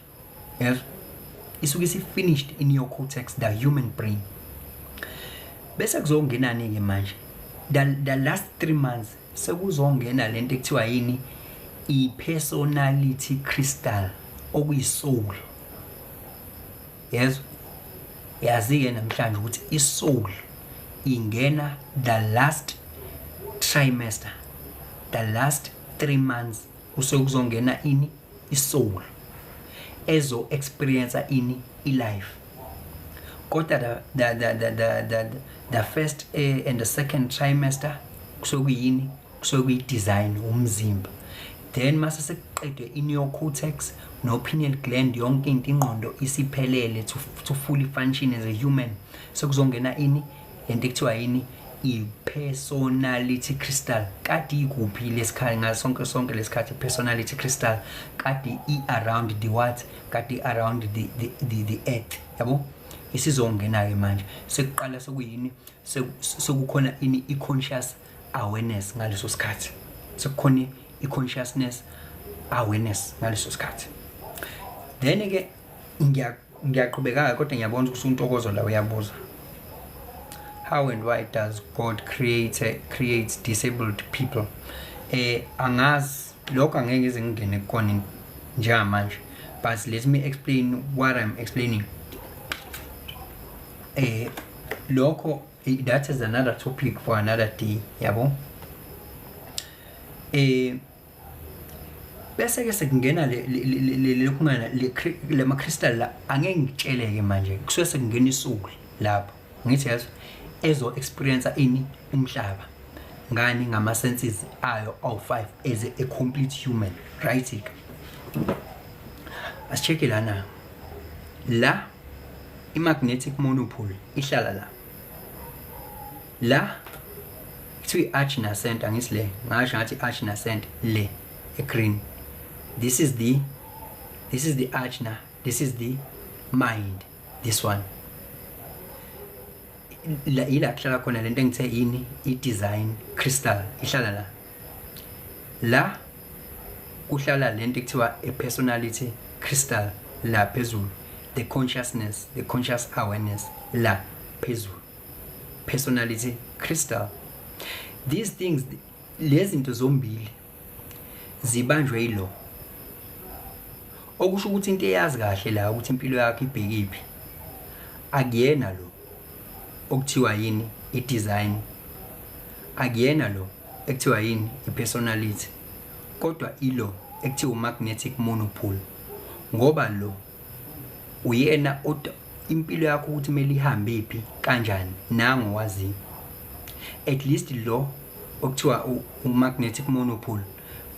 A: yes, isuke isi-finished i-neocortex, the human brain. Bese kuzongenani-ke manje? The last 3 months sekuzongena lento ekuthiwa yini? I-personality crystal, okuyi-soul. Yezwa, yazi-ke namhlanje ukuthi i-soul ingena the last trimester, the last 3 months kusuke kuzongena ini? I-soul ezo experience ini? I-life. Kodwa the first and the second trimester kusuke kuyini? Kusuke kuyi-design, umzimba. Then mase sekuqedwe i-neocortex no-pineal gland, yonke into, ingqondo isiphelele to fully function as a human, sekuzongena ini? Lento ekuthiwa yini? I-personality crystal. Kade ikuphi lesikhathi ngaso sonke sonke lesikhathi? I-personality crystal kade i-around the what? Kade i-around the earth, yabo. Isizongena-ke manje, sekuqala sekuyini? Sekukhona ini? I-conscious awareness ngaleso sikhathi, sekukhona i-consciousness awareness ngaleso sikhathi. Then ke ngiyaqhubeka, kodwa ngiyabona ukuthi uNtokozo la uyabuza, "How and why does God create disabled people?" Angazi lokho, angeke ngize ngingene kukona njengamanje, but let me explain what I'm explaining. Lokho, that is another topic for another day, yabo. Bese ke sekungena le lokhungana lama crystal la, angeke ngitsheleke manje. Kusuke sekungena isoul lapho, ngithi yazi, ezo experience ini? Umhlaba. Ngani? Ngama-senses ayo awu-5 as a complete human, right? Asi-check-e lana. La i-magnetic monopole ihlala la. La kuthiwa i-Ajna center, ngithi le, ngasho ngathi i-Ajna center le e-green. This is the Ajna, this is the mind, this one la, ila kuhlala khona lento engithe yini, i-design crystal ihlala la. La kuhlala lento ekuthiwa a personality crystal la phezulu, the consciousness, the conscious awareness la phezulu, personality crystal. These things, lezi zinto zombili zibanjwe yilo, okusho ukuthi into eyazi kahle la ukuthi impilo yakho ibhekiphi akuyena lo okuthiwa yini, i-design, akuyena lo ekuthiwa yini, i-personality, kodwa ilo ekuthiwa magnetic monopole, ngoba lo uyena impilo yakho ukuthi kumele ihambe phi, kanjani, nango waziyo. At least lo okuthiwa u-magnetic monopole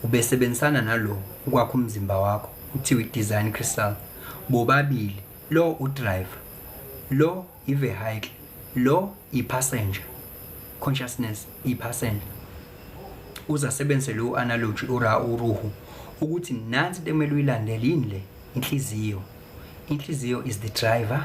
A: ubesebenzisana nalo ukwakha umzimba wakho kuthiwa i-design crystal. Bobabili, lo u-driver, lo i-vehicle, lo i-passenger, consciousness i-passenger. Uzasebenzise lo analogy ura uruhu ukuthi nansi into ekumele uyilandele. Yini le? Inhliziyo. Inhliziyo is the driver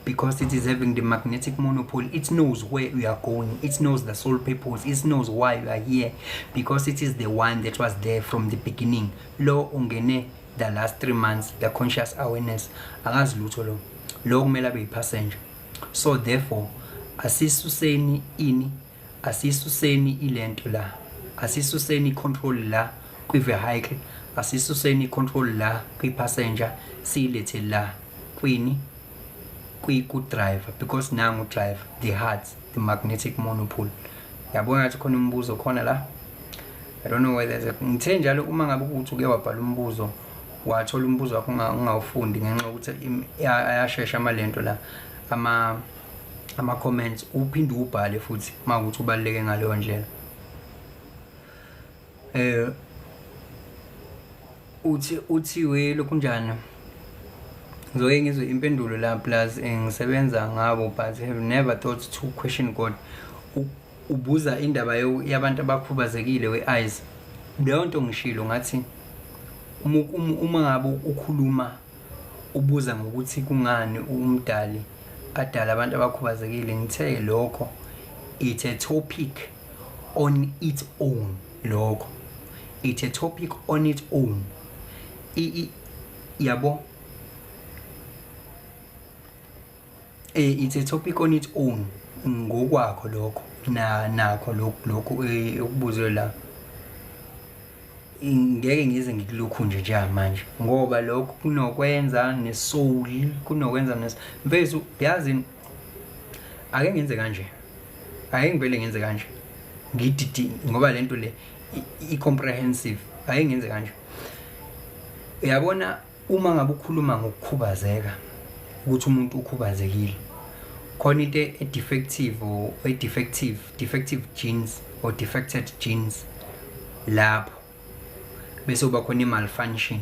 A: because it is having the magnetic monopole. It knows where you are going, it knows the sole purpose, it knows why you are here, because it is the one that was there from the beginning. Lo ungene the last 3 months, the conscious awareness, akazi lutho. Lo lo kumele abe yi-passenger. So therefore asisuseni ini, asisuseni ilento la, asisuseni i-control la kwi-vehicle, asisuseni i-control la kwi-passenger, siyilethe la kwini, ku-driver, because nangu driver, the heart, the magnetic monopole. Yabona ngathi khona umbuzo khona la. I don't know whether ngithe njalo uma ngabe ukuthi uke wabhala umbuzo, wathola umbuzo wakho ungawufundi ngenxa yokuthi ayashesha amalento la, ama comments, uphinde ubhale futhi uma ukuthi ubaluleke ngaleyo ndlela. Uthi we lokunjani, ngizoke ngizwe impendulo la. Plus ngisebenza ngabo but have never thought to question God. Ubuza indaba yabantu abakhubazekile we-eyes. Leyo nto ngishilo ngathi uma ngabe ukhuluma ubuza ngokuthi kungani umdali adala abantu abakhubazekile, ngithe lokho it's a topic on its own. Lokho it's a topic on its own. Yabo, it's a topic on its own ngokwakho lokho na nakho lokhu okubuzwe la. Ngeke ngize ngikulokhu nje njengamanje ngoba lokho kunokwenza ne-soul, kunokwenza nes mfethu. Yazi, ake ngenze kanje, ake ngivele ngenze kanje, ngididi, ngoba lento le i-comprehensive. Ake ngenze kanje. Uyabona, uma ngabe ukhuluma ngokukhubazeka, ukuthi umuntu ukhubazekile, khona into e-defective or e-defective, defective genes or defected genes lapho, bese kuba khona i-malfunction.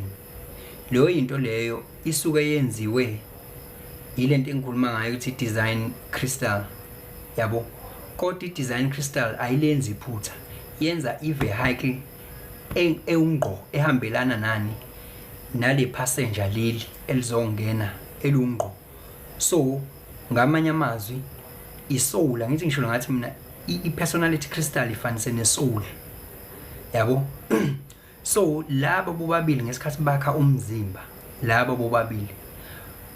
A: Leyo yinto leyo isuke yenziwe yilento engikhuluma ngayo ukuthi design crystal, yabo. Kodwa i-design crystal ayilenzi iphutha, yenza i-vehicle ewungqo ehambelana nani, nale passenger leli elizongena elungqo. So ngamanye amazwi i-soul, angithi ngisho ngathi mina i-personality crystal ifanise ne-soul, yabo. So laba bobabili ngesikhathi bakha umzimba, laba bobabili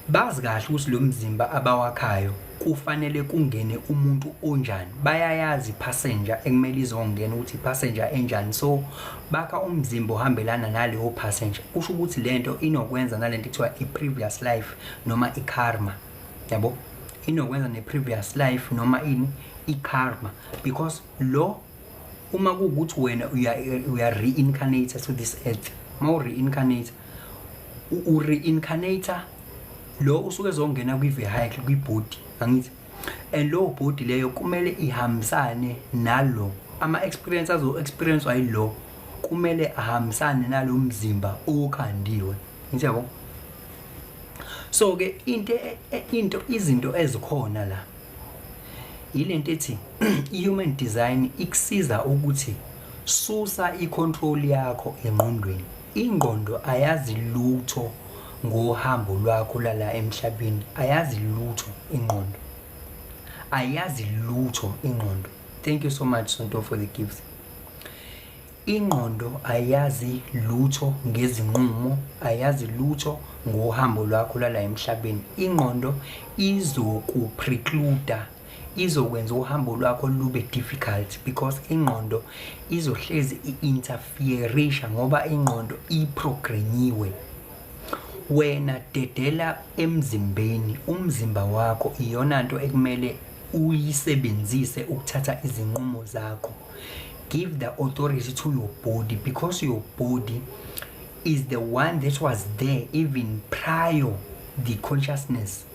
A: bazi kahle ukuthi lo mzimba abawakhayo kufanele kungene umuntu onjani. Bayayazi i-passenger ekumele izongena ukuthi i-passenger enjani, so bakha umzimba ohambelana naleyo passenger. Kusho ukuthi lento inokwenza nalento ekuthiwa i-previous life noma i-karma, yabo. Inokwenza ne-previous life noma ini, i-karma, because lo uma kuwukuthi wena uya reincarnate to this earth, uma u-reincarnate, u-reincarnate lo usuke ezongena kwi-vehicle, kwi-body, angithi? And lowo body leyo kumele ihambisane nalo. Ama-experience azo-experience yilo kumele ahambisane nalo mzimba okhandiwe, ngithi yabo. So ke into izinto ezikhona la, ilento ethi i-human design ikusiza ukuthi susa i-control yakho engqondweni. Ingqondo ayazi lutho ngohambo lwakho lala emhlabeni, ayazi lutho ingqondo, ayazi lutho ingqondo. Thank you so much, Sonto, for the gifts. Ingqondo ayazi lutho ngezinqumo, ayazi lutho ngohambo lwakho lala emhlabeni. Ingqondo izoku-precluda, izokwenza uhambo lwakho lube difficult because ingqondo izohlezi i-interferisha, ngoba ingqondo iprogrammiwe. Wena dedela emzimbeni, umzimba wakho iyona nto ekumele uyisebenzise ukuthatha izinqumo zakho. Give the authority to your body because your body is the one that was there even prior the consciousness.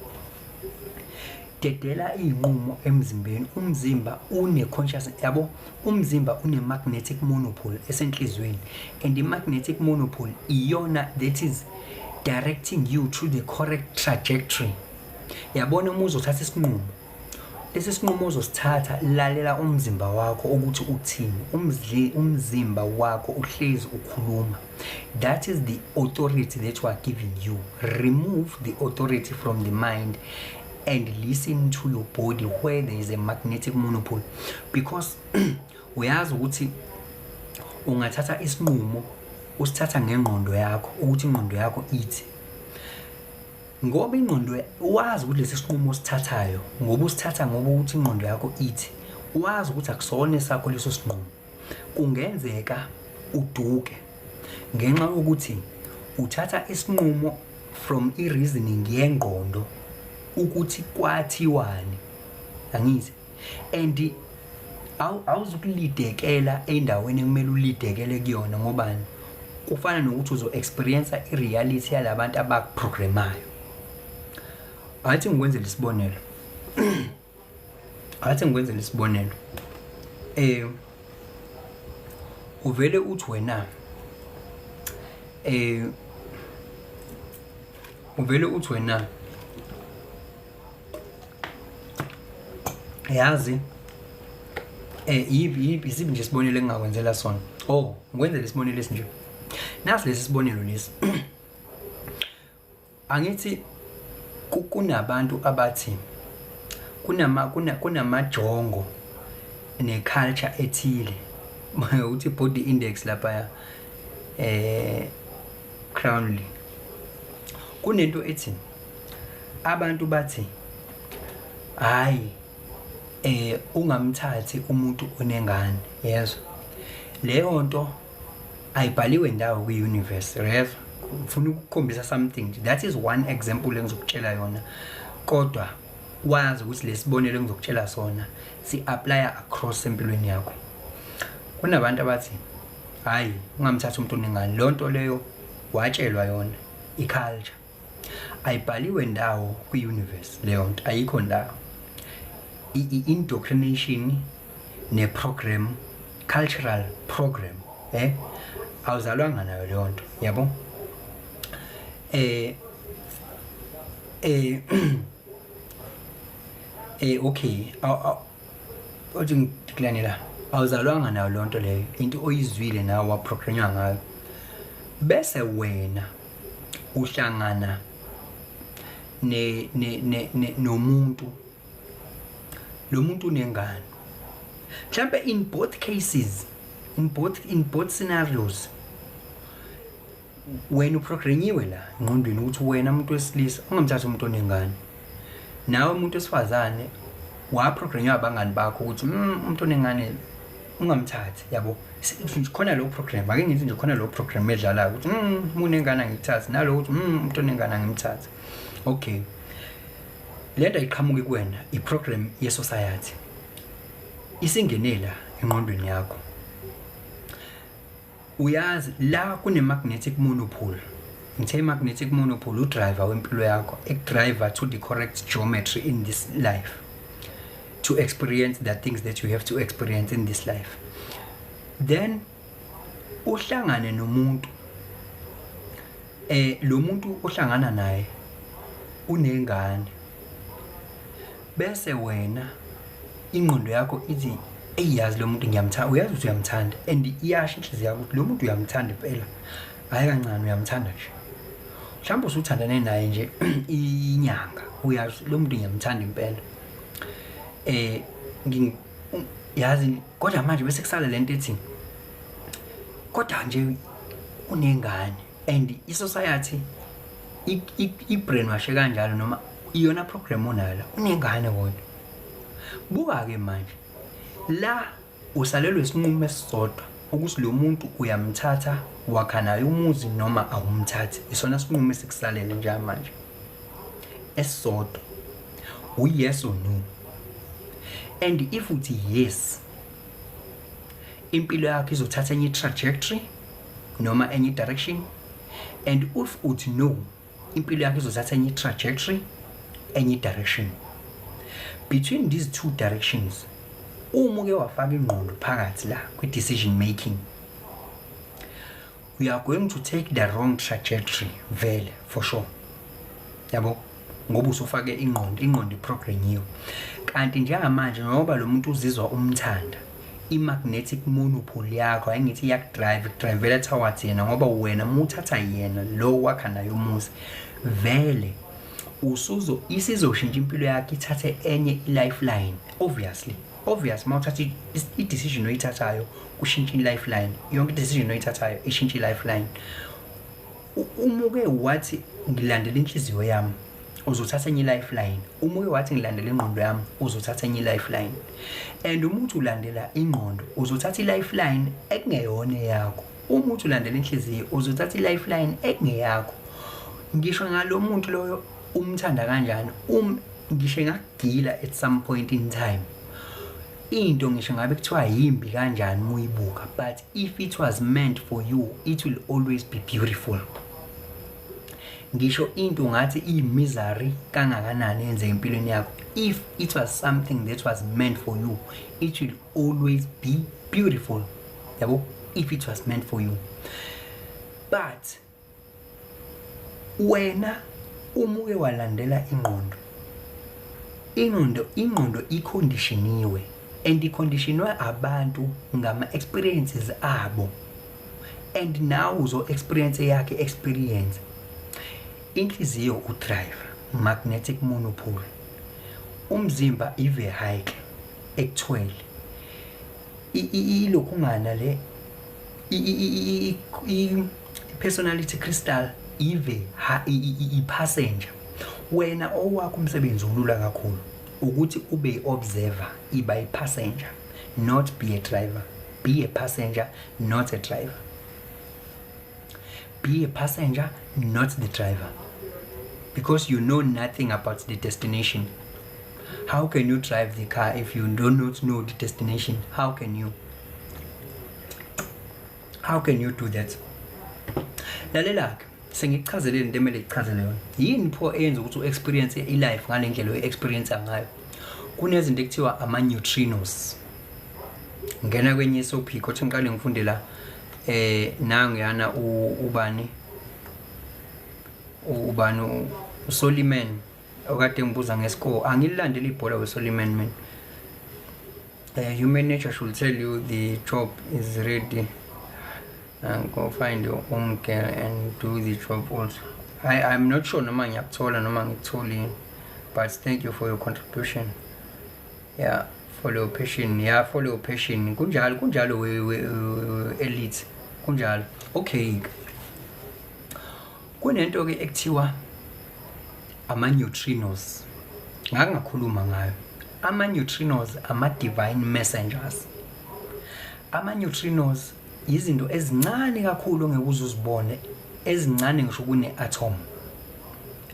A: Dedela iy'nqumo emzimbeni. Umzimba une-consciousness, yabo. Umzimba une-magnetic monopole esenhliziyweni, and i-magnetic monopole iyona that is directing you to the correct trajectory, yabona. Uma uzothatha isinqumo, lesi sinqumo ozosithatha, lalela umzimba wakho ukuthi uthini. Umzimba wakho uhlezi ukhuluma. That is the authority that we are giving you. Remove the authority from the mind and listen to your body where there is a magnetic monopole, because uyazi ukuthi ungathatha isinqumo usithatha ngengqondo yakho, ukuthi ingqondo yakho ithi, ngoba ingqondo wazi ukuthi lesi sinqumo osithathayo, ngoba usithatha ngoba ukuthi ingqondo yakho ithi, wazi ukuthi akusona esakho leso sinqumo. Kungenzeka uduke ngenxa yokuthi uthatha isinqumo from i-reasoning yengqondo ukuthi kwathiwani, angithi? And awuzukulidekela endaweni ekumele ulidekele kuyona. Ngobani? Kufana nokuthi uzo-experience i-reality yalabantu abakuprogramayo. Athi ngikwenzele isibonelo, athi ngikwenzele isibonelo. Uvele uthi wena, uvele uthi wena, yazi, yiphi yiphi isiphi nje isibonelo engingakwenzela sona? Oh, ngikwenzela isibonelo esinje. Nasi lesi sibonelo lesi. Angithi kunabantu abathi kunamajongo ne-culture ethile, uthi body index lapha, Crownley. Kunento ethi abantu bathi, hayi, ungamthathi umuntu onengane, yezwa. Leyo nto ayibhaliwe ndawo kwi-universe, yezwa. Ngifuna ukukhombisa something. That is one example engizokutshela yona, kodwa wazi ukuthi lesibonelo engizokutshela sona si-apply across empilweni yakho. Kunabantu abathi, hayi, ungamthathi umuntu onengane. Leyo nto leyo watshelwa yona, i-culture, ayibhaliwe ndawo kwi-universe. Leyo nto ayikho ndawo. I-indoctrination ne-program, cultural program, awuzalwanga nayo leyo nto, yabo. Okay, othi ngikulandela la, awuzalwanga nayo leyo nto leyo, into oyizwile nawe, waprogramwa ngayo. Bese wena uhlangana ne ne ne nomuntu, lo muntu unengane mhlambe. In both cases, in both scenarios, wena uprogrammiwe la engqondweni ukuthi wena umuntu wesilisa ungamthathi umuntu onengane, nawe umuntu wesifazane waprogramnywa abangani bakho ukuthi umuntu onengane ungamthathi, yabo. Khona lo program, ake ngithi nje khona lo program edlalayo ukuthi unengane angikuthathi, nalo ukuthi umuntu onengane angimthathi. Okay, lento ayiqhamuki kuwena, i-program ye-society isingenela engqondweni yakho. Uyazi la kune-magnetic monopole. Ngithe i-magnetic monopole udriver wempilo yakho, ekudriver to the correct geometry in this life, to experience the things that you have to experience in this life. Then uhlangane nomuntu, lo muntu ohlangana naye unengane, bese wena ingqondo yakho ithi, "Eyi, yazi lo muntu ngiyamthanda." Uyazi ukuthi uyamthanda and iyasho inhliziyo yakho ukuthi lo muntu uyamthanda impela, hhayi kancane, uyamthanda nje. Mhlawumbe usuthandane naye nje inyanga, uyazi lo muntu ngiyamthanda impela, yazi. Kodwa manje bese kusala lento ethi kodwa nje unengane, and i-society i-brainwashe kanjalo, noma iyona program onayo la, unengane. Kodwa buka-ke manje la, usalelwe isinqumo esisodwa ukuthi lo muntu uyamthatha, wakha naye umuzi, noma awumthathi. Isona sinqumo esikusalele njengamanje esisodwa, u-yes or no. And if uthi yes, impilo yakho izothatha enye trajectory noma enye direction, and if uthi no, impilo yakho izothatha enye trajectory, enye direction. Between these two directions, uma uke wafaka ingqondo phakathi la kwi-decision making, we are going to take the wrong trajectory vele for sure, yabo, ngoba usufake ingqondo, ingqondo iprogrammiwe. Kanti njengamanje, ngoba lo muntu uzizwa umthanda, i-magnetic monopole yakho, ayingithi, iyakudrive, kudrivela towards yena, ngoba wena uma uthatha yena lo wakha naye umuzi, vele usuzo isizoshintsha impilo yakho, ithathe enye i-lifeline. Obviously, obvious, uma uthatha i-decision oyithathayo, kushintsha i-lifeline yonke. I-decision oyithathayo ishintsha i-lifeline. Uma uke wathi ngilandela inhliziyo yami, uzothatha enye i-lifeline. Uma uke wathi ngilandela ingqondo yami, uzothatha enye i-lifeline. And uma uthi ulandela ingqondo, uzothatha i-lifeline ekungeyona eyakho. Uma uthi ulandela inhliziyo, uzothatha i-lifeline ekungeyakho. Ngisho ngalo muntu loyo umthanda kanjani, ngisho engakugila at some point in time, into ngisho ngabe kuthiwa yimbi kanjani uma uyibuka, but if it was meant for you, it will always be beautiful. Ngisho into ngathi iyi-misery kangakanani yenze empilweni yakho, if it was something that was meant for you, it will always be beautiful, yabo, if it was meant for you. But wena uma uke walandela ingqondo, ingqondo iconditioniwe, and iconditionwe abantu ngama-experiences abo, and now uzo-experience yakhe experience. Inhliziyo udriver, magnetic monopole. Umzimba i-vehicle ekuthwele. Ilokhungana le i-personality crystal ive i-passenger. Wena owakho umsebenzi ulula kakhulu, ukuthi ube i-observer, iba i-passenger, not be a driver. Be a passenger, not a driver. Be a passenger, not the driver, because you know nothing about the destination. How can you drive the car if you do not know the destination? How can you do that? Lalela-ke, sengikuchazele into emele kuchazele yona. Yini pho eyenza ukuthi u-experience i-life ngale ndlela oyi-experience ngayo? Kunezinto ekuthiwa ama-neutrinos. Ngena kwenye SOP, kodwa ngiqale ngifunde la. Nangu yana ubani, ubani, uSoliman, okade ngibuza ngescore. Angililandeli ibhola weSoliman man. Human nature should tell you the job is ready and go find your own girl and do the job also. I'm not sure noma ngiyakuthola noma ngikutholi, but thank you for your contribution. Yeah, follow your passion. Yeah, follow your passion. Kunjalo, kunjalo, we elite, kunjalo. Okay, kunento ke ekuthiwa ama-neutrinos, ngake ngakhuluma ngayo. Ama-neutrinos, ama-divine messengers. Ama-neutrinos izinto ezincane kakhulu ongeke uze uzibone, ezincane ngisho kune-atom.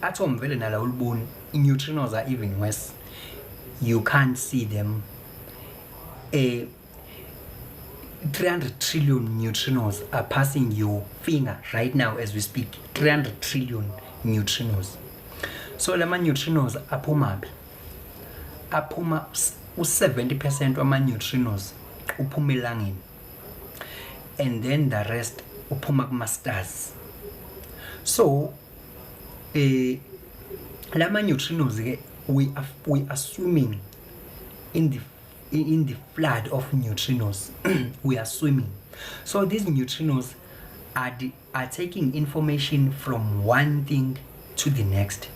A: Atom vele nala uliboni. I-neutrinos are even worse, you can't see them. 300 trillion neutrinos are passing your finger right now as we speak. 300 trillion neutrinos. So lama neutrinos aphuma phi? Aphuma, u-70% wama neutrinos uphuma elangeni. And then the rest uphuma kuma stars. So lama neutrinos ke, we are swimming in the flood of neutrinos. We are swimming. So these neutrinos are taking information from one thing to the next.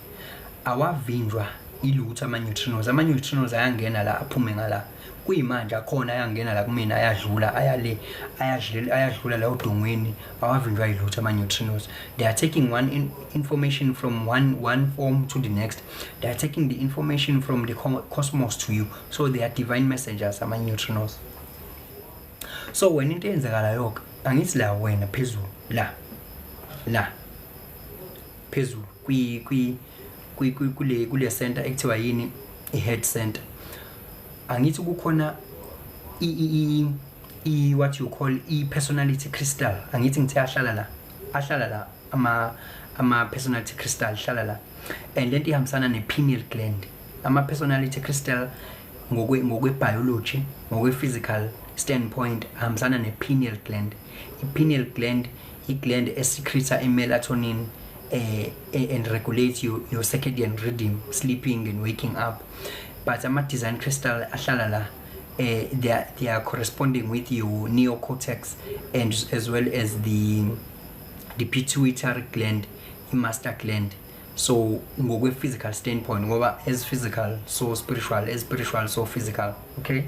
A: Awavinjwa ilutho ama-neutrinos. Ama-neutrinos ayangena la, aphume ngala. Kuyimanje akhona, ayangena la kumina, ayadlula, ayale, ayadlula, ayadlula la odongweni. Awavinjwa yilutho ama-neutrinos. They are taking one information from one form to the next. They are taking the information from the cosmos to you. So they are divine messengers, ama-neutrinos. So wena, into eyenzakalayo-ke, angithi la wena phezulu la phezulu kwi kwi kwi kule center ekuthiwa yini, i-head center, angithi kukhona i what you call i-personality crystal. Angithi ngithe ahlala la ama personality crystal hlala la, and lento ihambisana ne-pineal gland. Ama personality crystal ngokwe biology, ngokwe physical standpoint, ahambisana ne-pineal gland. I-pineal gland, i-gland esecreta i-melatonin and regulate your circadian rhythm, sleeping and waking up. But ama-design crystal ahlala la, they are corresponding with your neocortex and as well as the pituitary gland, i-master gland. So ngokwe-physical standpoint, ngoba as physical so spiritual, as spiritual so physical, okay?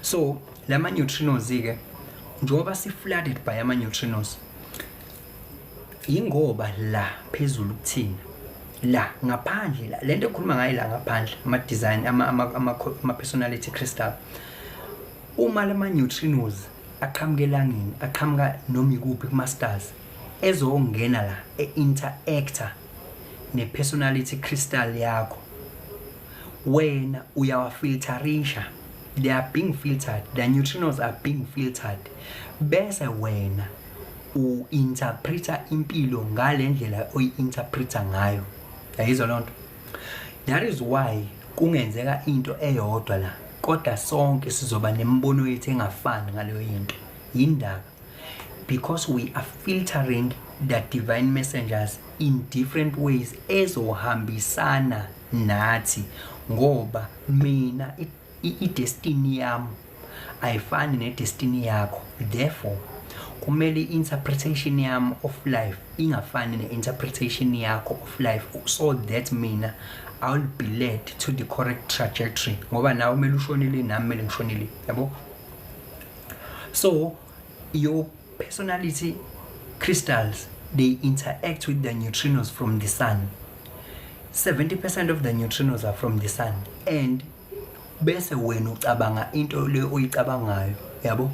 A: So lama neutrinos-ke, njengoba si-flooded by ama-neutrinos, yingoba la phezulu kuthina la ngaphandle la, lento ekhuluma ngayo la ngaphandle, ama-design ama-personality crystal, uma lama neutrinos aqhamuka elangeni, aqhamuka noma ikuphi kuma-stars, ezongena la, e-interacta ne-personality crystal yakho, wena uyawafilterisha. They are being filtered. The neutrinos are being filtered, bese wena u-interpreta impilo ngale ndlela oyi-interpreta ngayo. Yayizwa loo nto? That is why kungenzeka into eyodwa la, kodwa sonke sizoba nemibono yethu engafani ngaleyo into. Yindaba? Because we are filtering the divine messengers in different ways ezohambisana nathi, ngoba mina i-destiny yami ayifani ne-destiny yakho. Therefore kumele i-interpretation yami of life ingafani ne-interpretation yakho of life, so that mina I will be led to the correct trajectory, ngoba nawe kumele ushonele, nami kumele ngishonele, yabo? So your personality crystals, they interact with the neutrinos from the sun. 70% of the neutrinos are from the sun, and bese wena ucabanga into le oyicabangayo, yabo,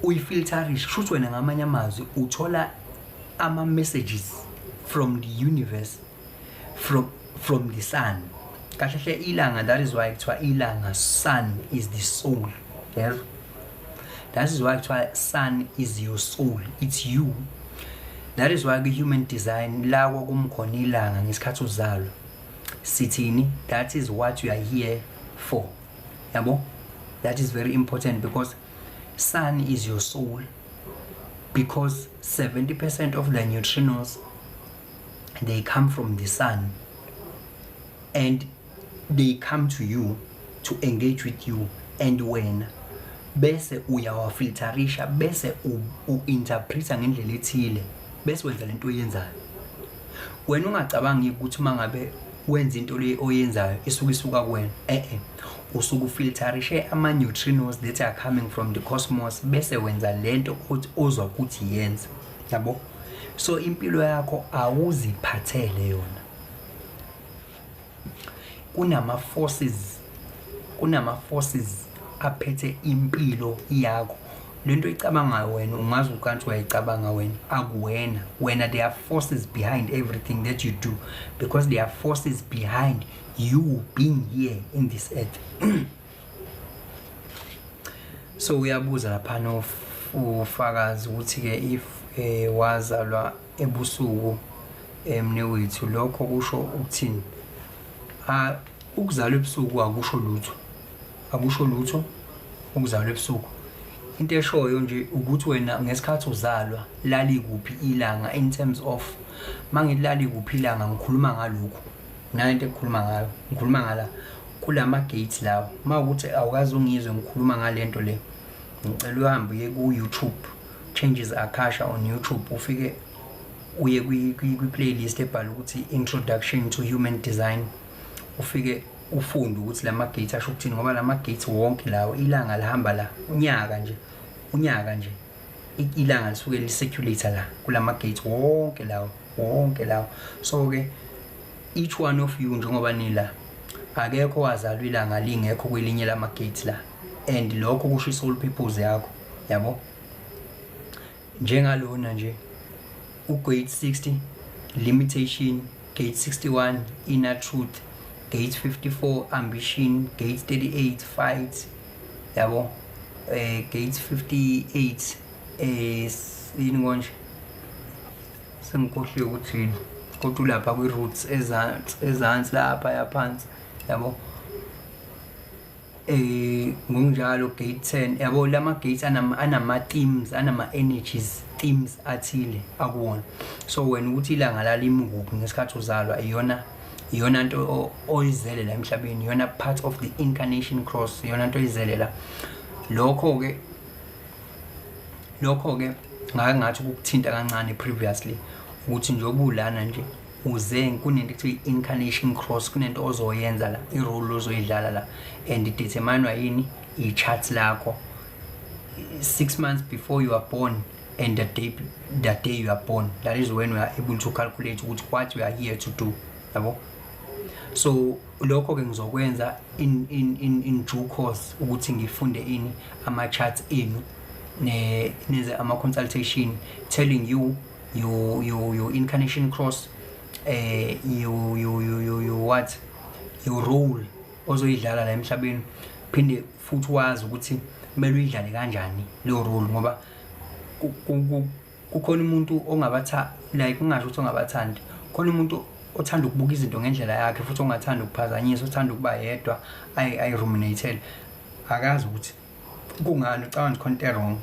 A: uyifilterishe. Kusho wena, ngamanye amazwi, uthola ama messages from the universe, from the sun. Kahle hle ilanga, that is why kuthiwa ilanga, sun is the soul. Yes, that is why kuthiwa sun is your soul. It's you. That is why kwi-human design la kwakumkhona ilanga ngesikhathi uzalwa, sithini? That is what you are here for, yabo? That is very important, because sun is your soul, because 70% of the neutrinos, they come from the sun and they come to you to engage with you, and wena bese uyawafilterisha, bese u-interpreta ngendlela ethile, bese wenza lento oyenzayo. Wena ungacabangi ukuthi uma ngabe wenza into le oyenzayo isuke isuka kuwena. Eh, usuke ufilterishe ama-neutrinos that are coming from the cosmos, bese wenza lento othi ozwa ukuthi yenze, yabo? So impilo yakho awuziphathele yona. Kunama-forces aphethe impilo yakho. Lento oyicabangayo wena, ungazi ukanti uyayicabanga wena, akuwena wena. There are forces behind everything that you do, because there are forces behind you being here in this earth. So uyabuza laphana ufakazi ukuthi-ke if wazalwa ebusuku, emnewethu, lokho kusho ukuthini? Ah, ukuzalwa ebusuku akusho lutho, akusho lutho ukuzalwa ebusuku. Into eshoyo nje ukuthi wena ngesikhathi uzalwa lalikuphi ilanga, in terms of mangithi lalikuphi ilanga, ngikhuluma ngalokhu nalento ekukhuluma ngayo, ngikhuluma ngala kulama gates lawo. Uma ukuthi awukazi ungizwe ngikhuluma ngalento le, ngicela uhambe uye ku-YouTube, Changes Akasha on YouTube, ufike uye kwi-playlist ebhala ukuthi Introduction to Human Design, ufike ufunde ukuthi lama gates asho ukuthini, ngoba lama gates wonke lawo ilanga lihamba la unyaka nje, unyaka nje ilanga lisuke li-circulate la kulama gates wonke lawo, wonke lawo. So ke each one of you, njengoba nila, akekho wazalwa ilanga lingekho kwelinye lama gates la, and lokho kusho i-soul purpose yakho, yabo. Njengalona nje u-gate 60, limitation, gate 61, inner truth, gate 54, ambition, gate 38, fight, yabo, gate 58, yini konje, sengikhohliwe ukuthi yini, kodwa ulapha kwi-roots ezansi, ezansi lapha yaphansi, yabo. Ngokunjalo gate 10, yabo, lama gates anama themes, anama energies, themes athile akuwona. So wena ukuthi ilanga lalimi kuphi ngesikhathi uzalwa, iyona nto oyizele la emhlabeni, iyona part of the incarnation cross, iyona nto oyizele la. Lokho ke ngake ngathi ukukuthinta kancane previously, ukuthi njengoba ulana nje uze kunento ekuthiwa i-incarnation cross, kunento ozoyenza la, i-role ozoyidlala la, and i-determinwa yini? I-chart lakho 6 months before you are born and the day you are born. That is when we are able to calculate ukuthi what you are here to do, yabo. So lokho ke ngizokwenza in due course, ukuthi ngifunde ini ama charts enu, ne nenze ama consultation telling you your incarnation cross, your what, your role ozoyidlala la emhlabeni, phinde futhi wazi ukuthi kumele uyidlale kanjani leyo role, ngoba kukhona umuntu ongabatha, like ungasho ukuthi ongabathandi, khona umuntu othanda ukubuka izinto ngendlela yakhe, futhi ongathanda ukuphazanyiswa, othanda ukuba yedwa, ayi-ruminate, akazi ukuthi kungani, ucabanga ukuthi khona into wrong.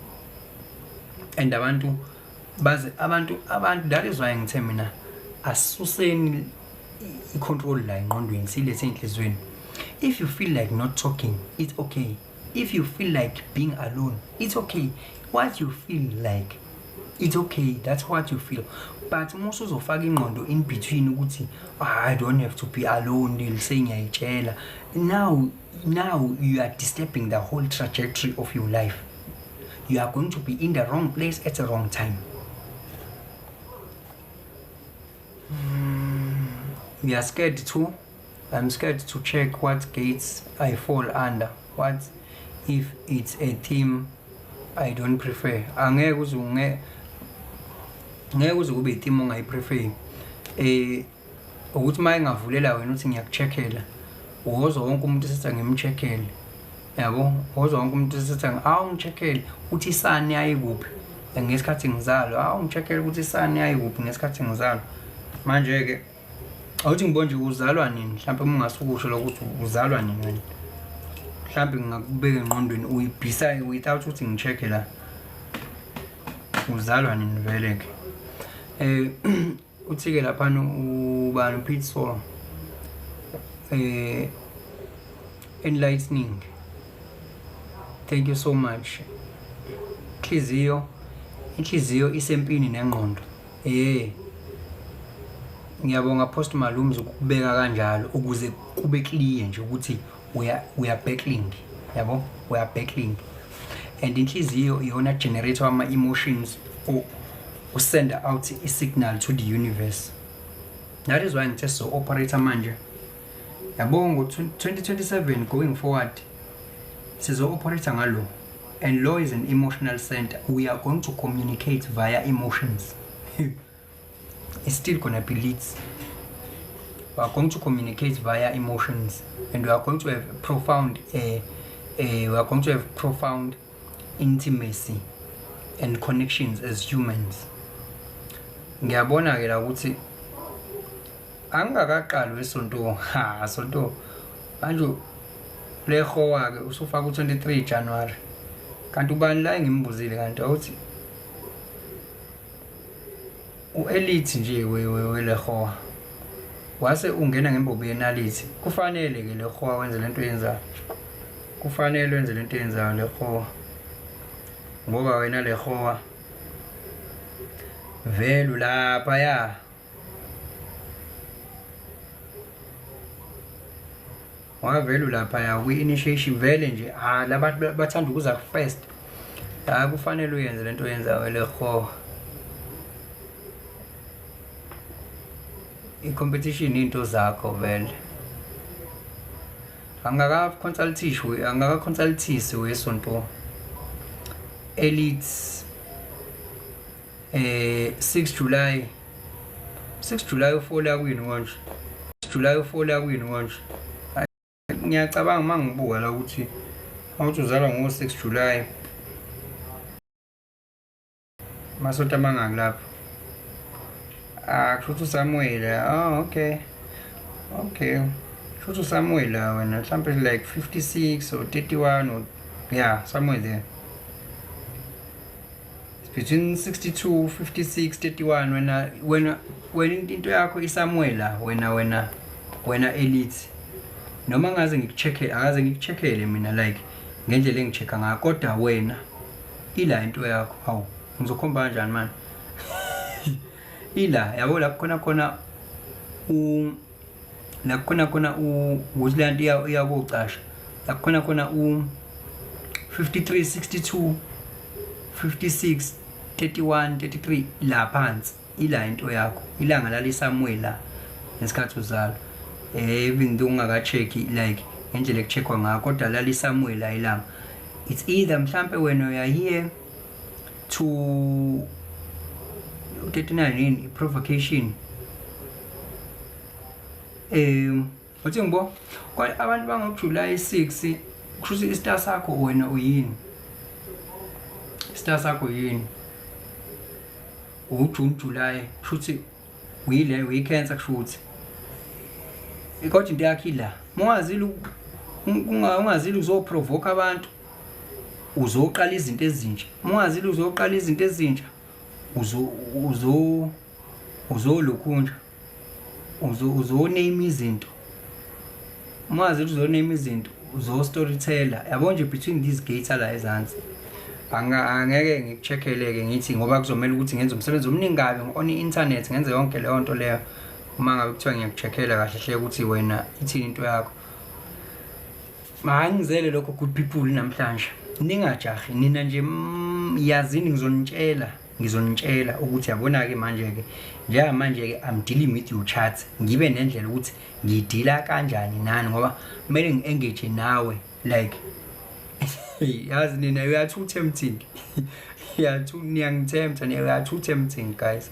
A: And abantu baze abantu, that is why ngithe mina asisuseni i-control la engqondweni, silethe enhliziyweni. If you feel like not talking, it's okay. If you feel like being alone, it's okay. What you feel like, it's okay, that's what you feel. But uma usuzofaka ingqondo in between ukuthi, "Ah, I don't have to be alone," sengiyayitshela, now you are disturbing the whole trajectory of your life. You are going to be in the wrong place at the wrong time. We are scared too. I'm scared to check what gates I fall under. What if it's a theme I don't prefer? Angeke uze kube i-theme ongayi-prefer. Ukuthi uma engavulela wena uthi ngiyaku-check-ela, wozwa wonke umuntu esethi angim-check-ele, yabo, wozwa wonke umuntu esethi awu ngi-check-ele uthi i-sun yayikuphi ngesikhathi ngizalwa, awu ngi-check-ele ukuthi i-sun yayikuphi ngesikhathi ngizalwa. Manje-ke awuthi ngibone nje uzalwa nini, mhlawumbe uma ungasukusho lokuthi uzalwa nini wena, mhlawumbe ngingakubeka engqondweni uyibhisa without ukuthi ngi-check-e la uzalwa nini vele-ke. Uthi-ke laphana ubani, Pete Sol, enlightening, thank you so much. Inhliziyo isempini nengqondo. Ngiyabonga Post Malumzi ukubeka kanjalo ukuze kube clear nje ukuthi we are battling, yabo, we are battling. And inhliziyo iyona generator ama emotions, u-send out i signal to the universe. That is why ngithe so operate manje, yabo, ngo 2027 going forward sizo operate ngalo, and law is an emotional center. We are going to communicate via emotions. It's still gonna be leads. We are going to communicate via emotions, and we are going to have profound intimacy and connections as humans. Ngiyabona ke la ukuthi angikakaqali wesonto, ha sonto manje lehowa ke usufaka u23 January. Kanti ubani la engimbuzile kanti awuthi u-elite nje welehoa wase ungena ngembobo yenalithi. Kufanele ke lehoa wenze lento yenzayo, kufanele wenze lento yenzayo lehoa, ngoba wena lehoa velu lapha ya wavelu lapha ya kwi-initiation vele nje. Ah, labantu bathanda ukuza first. Hayi, kufanele uyenze lento oyenzayo lehoa. I-competition into zakho vele. Angaka-consultishi, angaka-consultisi wesonto elite. 6 July, 6 July ufola kwini konje? 6 July ufola kwini konje? Ngiyacabanga uma ngibuka la ukuthi awuthi uzalwa ngo-6 July, masonto amangaki lapho? Ah, kusho ukuthi uSamuel. Oh, okay, okay, kusho ukuthi uSamuel wena mhlawumbe like 56 or 31 or yeah, somewhere there. It's between 62, 56, 31. Wena into yakho iSamuel wena elite. Noma ngaze ngikucheck-e, akaze ngikucheckele mina like ngendlela engichecka ngayo, kodwa wena ila into yakho. Hawu, ngizokhomba kanjani manje? Ila yabo la khona khona u la khona khona u ukuthi le nto iyakocasha la khona khona u 53, 62, 56, 31, 33 la phansi. Ila into yakho, ilanga laliSamuel la ngesikhathi uzalwa. Even though ungaka-check like ngendlela ekucheckwa ngayo, kodwa laliSamuel la ilanga. It's either mhlampe wena uya here to 39 yini provocation. Uthi ngibo abantu bango-July 6, kusho ukuthi istar sakho wena uyini? Istar sakho yini? uJune, July, kusho ukuthi uyile uyi-Cancer, kusho ukuthi kodwa into yakho ila. Mungazile, ungazile uzoprovoke abantu, uzoqala izinto ezintsha. Mungazile uzoqala izinto ezintsha, uzo uzo uzolokhunja uzo uzoname izinto. Ungazi uzoname izinto, uzo storyteller yabo nje between these gates ala ezansi. Angeke ngikucheckele-ke ngithi ngoba kuzomela ukuthi ngenze umsebenzi omningi kabi on i-internet, ngenze yonke leyo nto leyo uma ngabe kuthiwa ngiyakucheckela kahle hle ukuthi wena ithini into yakho. Mangizele lokho, good people, namhlanje. Ningajahi nina nje, yazini ngizonitshela ukuthi yabona-ke manje-ke, njengamanje-ke I'm dealing with your charts, ngibe nendlela ukuthi ngidila kanjani nani, ngoba kumele ngi-engage nawe like yazi nina you are too tempting, you are too, niyangithempta, you are too tempting, guys.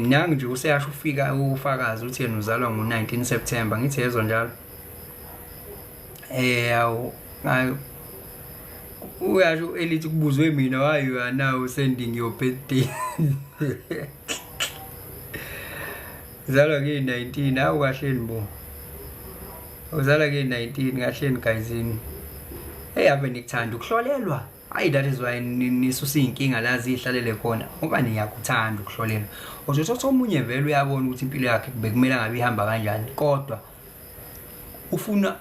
A: Nangi nje useyasho ufika ufakazi uthi yena uzalwa ngo-19 September, ngithi yezwa njalo. Awu, hayi, uyasho elithi kubuzwe mina, why you are now sending your birthday? Uzalwa nge-19. Hawu, kahleni bo, uzalwa nge-19, kahleni guyzini. Hey, ave nikuthanda ukuhlolelwa. Hayi, that is why nisusa iy'nkinga la ziy'hlalele khona, ngoba niyakuthanda ukuhlolelwa. Uzothatha omunye vele uyabona ukuthi impilo yakhe bekumele ngabe ihamba kanjani, kodwa ufuna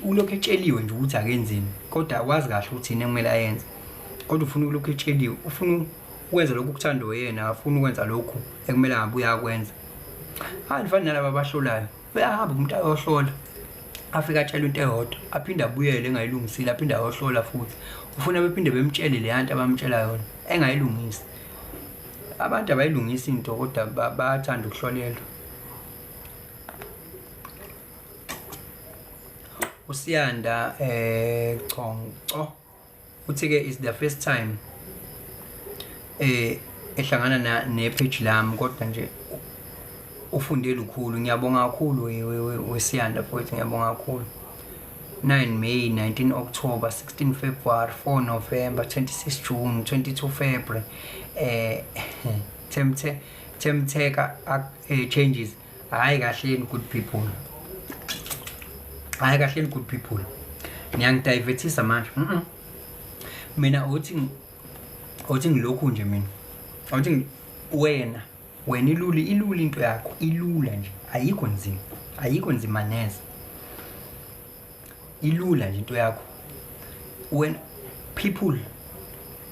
A: ulokhu etsheliwe nje ukuthi akenzeni, kodwa akwazi kahle ukuthi yini ekumele ayenze, kodwa ufuna ulokhu etsheliwe, ufuna ukwenza lokhu kuthandwa yena, akafuni ukwenza lokhu ekumele ngabe uyakwenza. Hayi, nifana nalaba abahlolayo, uyahamba umuntu ayohlola, afike atshelwe into eyodwa, aphinde abuyele engayilungisile, aphinde ayohlola futhi, ufuna bephinde bemtshele leya nto abamtshela yona engayilungisi. Abantu abayilungisi into, kodwa bayathanda ukuhlolelwa. Usiyanda Chonco uthi ke is the first time ehlangana na ne page lami, kodwa nje ufunde lukhulu. Ngiyabonga kakhulu wesiyanda mfowethu, ngiyabonga kakhulu. 9 May, 19 October, 16 February, 4 November, 26 June, 22 February. Temte Temteka changes. Hayi kahleni, good people, hayi kahleni, good people. Niyangidivertisa manje. Mina uthi ngilokhu nje, mina uthi wena ilula, ilula into yakho, ilula nje, ayikho nzima, ayikho nzima neze, ilula nje into yakho wena. People,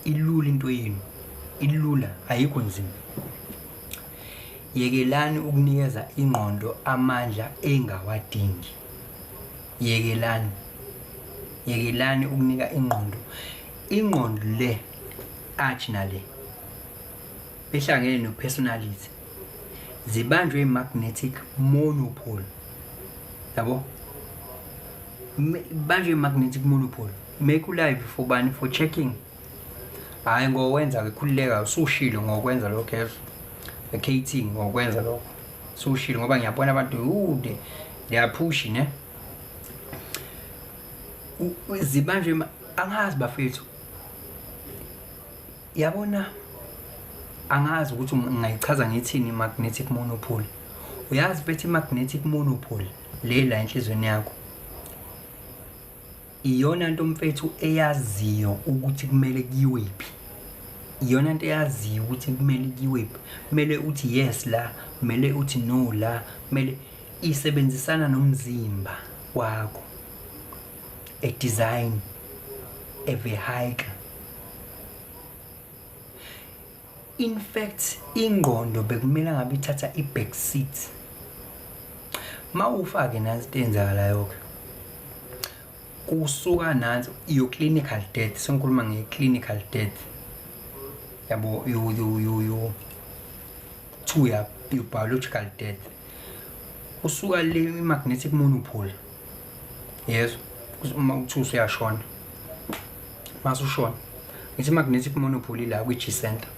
A: ilula into yenu, ilula, ayikho nzima. Yekelani ukunikeza ingqondo amandla engawadingi. Yekelani, yekelani ukunika ingqondo, ingqondo le ajna le behlangene no-personality, zibanjwe i-magnetic monopole, yabo, banjwe i-magnetic monopole. Make u-live for bani? For checking? Hhayi, ngowenza-ke, khululeka, usushilo ngokwenza lokho, yezo KT, ngokwenza lokho sushilo, ngoba ngiyabona abantu they are pushing ne. Zibanjwe, angazi bafethu, yabona, angazi ukuthi ngingayichaza ngithini i-magnetic monopole. Uyazi bethi i-magnetic monopole le la enhliziyweni yakho iyona nto mfethu eyaziyo ukuthi kumele kuyiwephi, iyona nto eyaziyo ukuthi kumele kuyiwephi, kumele uthi yes la, kumele uthi no la, kumele isebenzisana nomzimba wakho, a design, a vehicle. In fact, ingqondo bekumele ngabe ithatha i-back seat. Mawufake nansi into eyenzakalayo-ke, kusuka nansi your clinical death, sengikhuluma nge-clinical death, yabo, you to your biological death, kusuka le magnetic monopole, yezwa, uma kuthiwa usuyashona, mase ushona, ngithi magnetic monopole la kwi-G center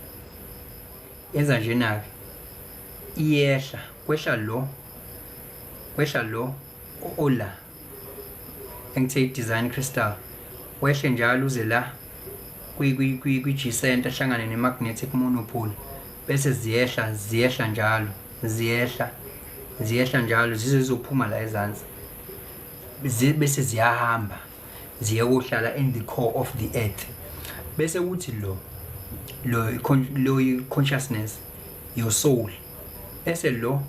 A: yenza njena-ke, iyehla, kwehla lo, kwehla lo ola engithe i-design crystal, wehle njalo uze la kwi-G center, hlangane ne-magnetic monopole, bese ziyehla, ziyehla njalo, ziyehla, ziyehla njalo, zize zizophuma la ezansi, bese ziyahamba ziye kohlala in the core of the earth. Bese kuthi lo consciousness, your soul, bese lo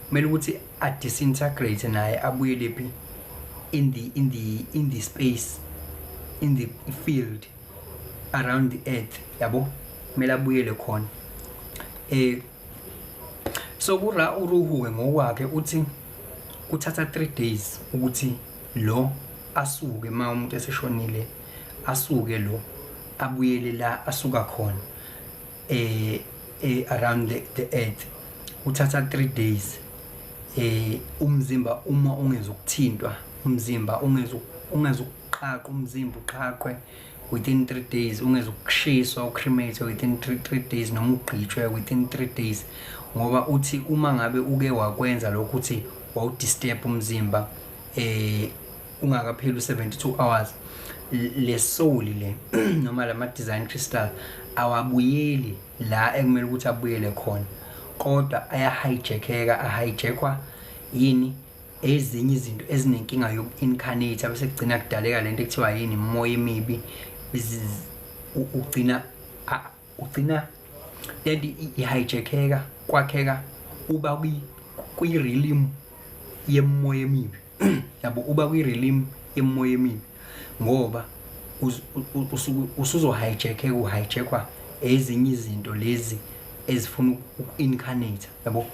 A: kumele ukuthi a disintegrate naye, abuyele phi? In the space, in the field around the earth, yabo, kumele abuyele khona. So kura uruhu ke ngokwakhe uthi kuthatha 3 days ukuthi lo asuke, uma umuntu eseshonile, asuke lo abuyele la asuka khona, around the earth, kuthatha 3 days. Umzimba uma ungezukuthintwa, umzimba ungezukuqhaqwa, umzimba uqhaqwe within 3 days, ungezukushiswa, ucremate within 3 days, noma ugqitshwe within 3 days, ngoba uthi uma ngabe uke wakwenza lokho, uthi wawudisturb umzimba ungakapheli u72 hours, le soul le noma lama design crystal awabuyeli la ekumele ukuthi abuyele khona, kodwa ayahijackeka, ahijackwa yini? Ezinye izinto ezinenkinga yoku-incarnate, bese kugcina kudaleka lento ekuthiwa yini? Imoya emibi. Ugcina lento ihijackeka, kwakheka, uba kwi-realm yemoya emibi, yabo, uba kwi-realm yemoya emibi, ngoba usuzo-hijackeka, uhijackwa ezinye izinto lezi ezifuna uku-incarnate, yabo.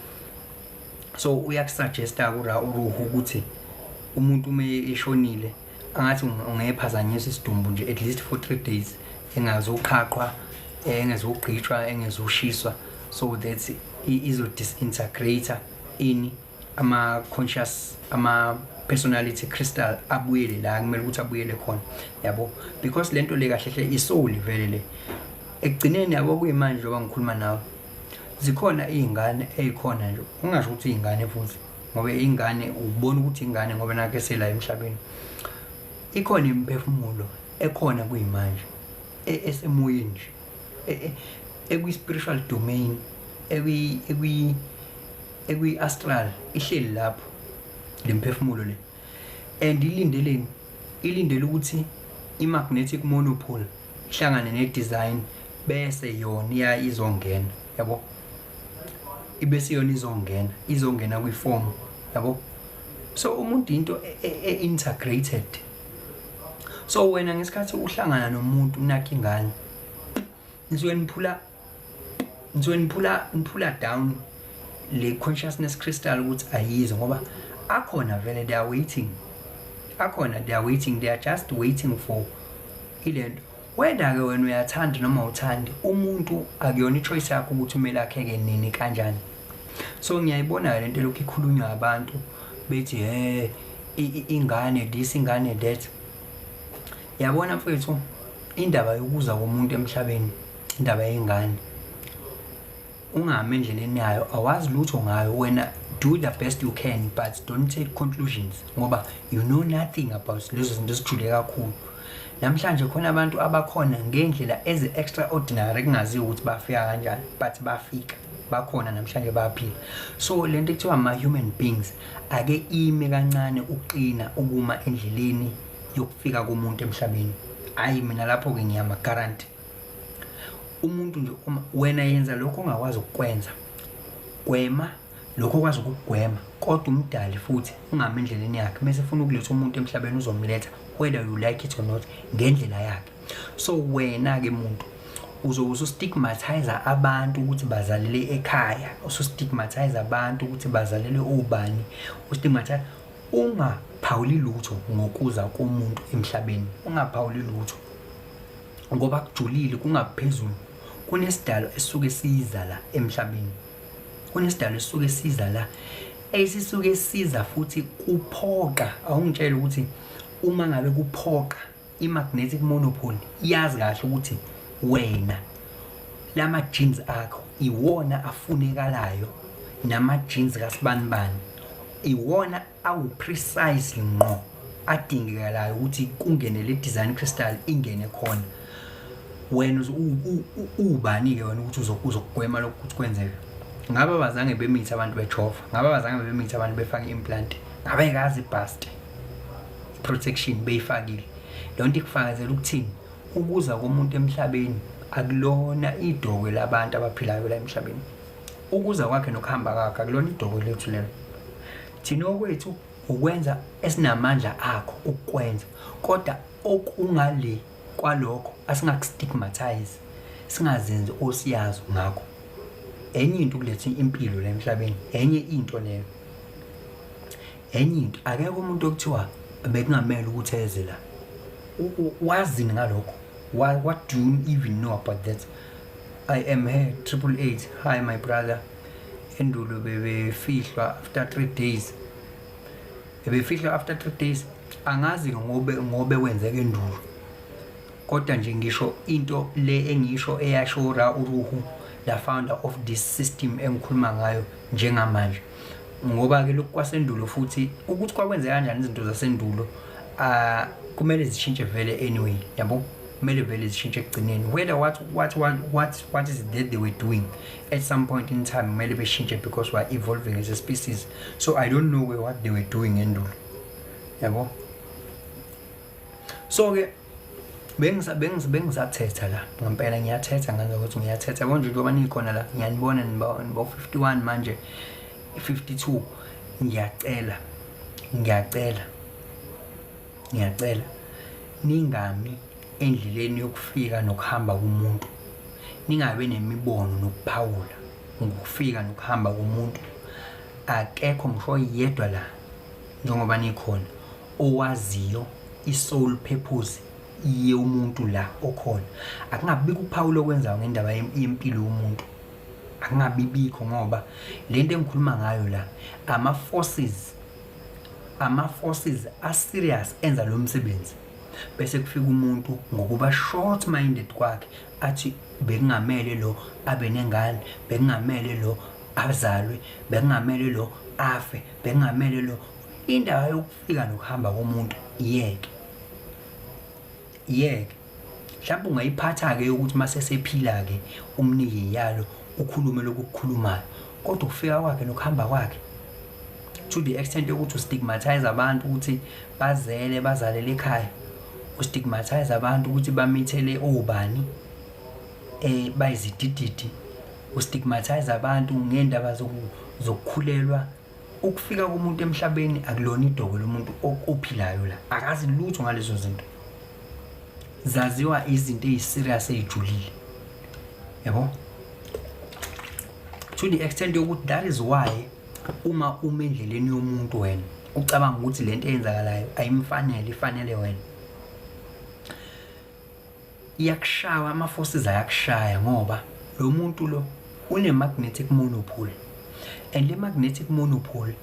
A: So uyakusuggesta kura uruhu ukuthi umuntu uma eshonile angathi ungephazanyiswa isidumbu nje at least for 3 days, engazoqhaqhwa, engezogqitshwa, engezoshiswa, so that izo disintegrate ini? Ama conscious, ama personality crystal abuyele la kumele ukuthi abuyele khona, yabo, because lento le kahle hle isoul vele le ekugcineni, yabo. Kuyimanje njengoba ngikhuluma nawe, zikhona iy'ngane ey'khona nje, ungasho ukuthi iy'ngane futhi, ngoba ingane ubona ukuthi ingane ngoba nakho esela emhlabeni, ikhona imiphefumulo ekhona kuyimanje esemoyeni nje, ekwi-spiritual domain, ekwi-astral, ihleli lapho le mphefumulo le, and ilindeleni? Ilindele ukuthi i-magnetic monopole ihlangane ne-design, bese yona iya izongena, yabo, ibese yona izongena kwi-form, yabo. So umuntu into e-integrated. So wena ngesikhathi uhlangana nomuntu unakha ingane, nisuke niphula down le consciousness crystal ukuthi ayize, ngoba akhona vele, they are waiting, akhona, they are waiting, they are just waiting for ilento. Whether-ke wena uyathanda noma awuthandi, umuntu akuyona i-choice yakho ukuthi kumele akheke nini, kanjani. So ngiyayibona-ke lento elokhu ikhulunywa abantu bethi, he, ingane this, ingane that. Yabona mfethu, indaba yokuza komuntu emhlabeni, indaba yengane, ungami endleleni yayo, awazi lutho ngayo wena. Do the best you can, but don't take conclusions, ngoba you know nothing about lezo zinto ezijule kakhulu. Namhlanje khona abantu abakhona ngendlela ezi-extraordinary, kungaziwa ukuthi bafika kanjani, but bafika, bakhona namhlanje, bayaphila. So lento ekuthiwa ama-human beings, ake ime kancane uqina ukuma endleleni yokufika komuntu emhlabeni. Hhayi, mina lapho-ke ngiyama-guarantee umuntu nje, uma wena yenza lokho ongakwazi ukukwenza, gwema lokho okwazi ukukugwema, kodwa umdali futhi ungami endleleni yakhe. Mase efuna ukuletha umuntu emhlabeni, uzomletha whether you like it or not, ngendlela yakhe. So wena-ke muntu uzobe usu-stigmatize abantu ukuthi bazalele ekhaya, usu-stigmatize abantu ukuthi bazalele obani, u-stigmatize. Ungaphawuli lutho ngokuza komuntu emhlabeni, ungaphawuli lutho, ngoba kujulile, kungaphezulu. Kunesidalo esisuke siza la emhlabeni, kunesidalo esisuke siza la, esisuke siza futhi kuphoqa. Awungitshela ukuthi uma ngabe kuphoqa, i-magnetic monopole iyazi kahle ukuthi wena lama genes akho iwona afunekalayo, nama genes kasibanibani iwona awu-precisely ngqo adingekalayo ukuthi kungene le design crystal, ingene khona. Wena ubani-ke wena ukuthi uzokugwema lokhu ukuthi kwenzeke? Ngabe abazange bemithi abantu bejova? Ngabe abazange bemithi abantu befake i-implant? Ngabe kazi i-bust protection beyifakile? Leyo nto ikufakazela ukuthini? Ukuza komuntu emhlabeni akulona idokwe labantu abaphilayo la emhlabeni. Ukuza kwakhe nokuhamba kwakhe akulona idokwe lethu lelo. Thina okwethu ukwenza esinamandla akho ukukwenza, kodwa okungale kwalokho asingaku-stigmatize, singazenzi osiyazi ngakho. Enye into ukuletha impilo la emhlabeni, enye into leyo, enye into. Akekho umuntu okuthiwa bekungamele ukuthi eze la. Wazini ngalokho? What do you even know about that? I am here, 888. Hi my brother. Endulo bebefihlwa after 3 days, bebefihlwa after 3 days. Angazi ngobe kwenzeka endulo, kodwa nje ngisho into le engisho eyasho Ra Uru Hu, the founder of this system engikhuluma ngayo njengamanje. Ngoba-ke lokhu kwasendulo futhi ukuthi kwakwenzeka kanjani izinto zasendulo, kumele zishintshe vele anyway, yabo, kumele vele zishintshe ekugcineni. Whether what is it that they were doing at some point in time, kumele beshintshe because we are evolving as a species. So I don't know what they were doing endulo, yabo. So-ke bengisathetha la ngempela, ngiyathetha ngenza ukuthi ngiyathetha, yabo nje, njengoba nikhona la, ngiyanibona, nibo 51 manje, 52. Ngiyacela, ngiyacela, ngiyacela, ningami endleleni yokufika nokuhamba komuntu, ningabe nemibono nokuphawula ngokufika nokuhamba komuntu. Akekho ngisho yedwa la njengoba nikhona owaziyo i-soul purpose yomuntu la okhona. Akungabikho ukuphawula okwenzayo ngendaba yempilo yomuntu, akungabi bikho, ngoba lento engikhuluma ngayo la, ama-forces a-serious enza lo msebenzi, bese kufika umuntu ngokuba short minded kwakhe athi bekungamele lo abe nengane, bekungamele lo azalwe, bekungamele lo afe, bekungamele lo. Indaba yokufika nokuhamba komuntu, iyeke, iyeke. Mhlawumbe ungayiphatha-ke ukuthi uma sesephila-ke umnike iyalo, ukhulume lokhu okukhulumayo, kodwa ukufika kwakhe nokuhamba kwakhe, To the extent yokuthi ustigmatize abantu ukuthi bazele, bazalele ekhaya, ustigmatize abantu ukuthi bamithele obani, bayizidididi, ustigmatize abantu ngendaba zokukhulelwa. Ukufika komuntu emhlabeni akulona idoko lomuntu ophilayo la, akazi lutho ngalezo zinto. Zaziwa izinto ey'serious ey'julile, yabo, to the extent yokuthi that is why uma uma endleleni yomuntu wena ucabanga ukuthi lento eyenzakalayo ayimfanele, ifanele wena, iyakushaya, ama-forces ayakushaya, ngoba lo muntu lo une-magnetic monopole, and le magnetic monopole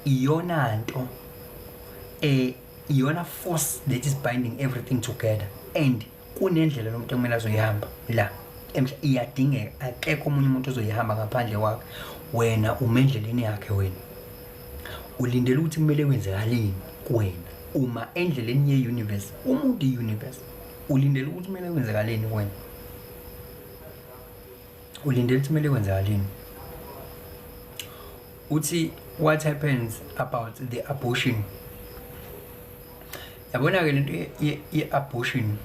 A: iyona nto, iyona force that is binding everything together, and kunendlela lo muntu ekumele azoyihamba la iyadingeka. Akekho omunye umuntu ozoyihamba ngaphandle kwakhe. Wena uma endleleni yakhe, wena ulindele ukuthi kumele kwenzekaleni kuwena? Uma endleleni ye-universe, umuntu i-universe, ulindele ukuthi kumele kwenzekaleni kuwena? Ulindele ukuthi kumele kwenzekaleni? Uthi what happens about the abortion? Yabona-ke lento ye-abortion,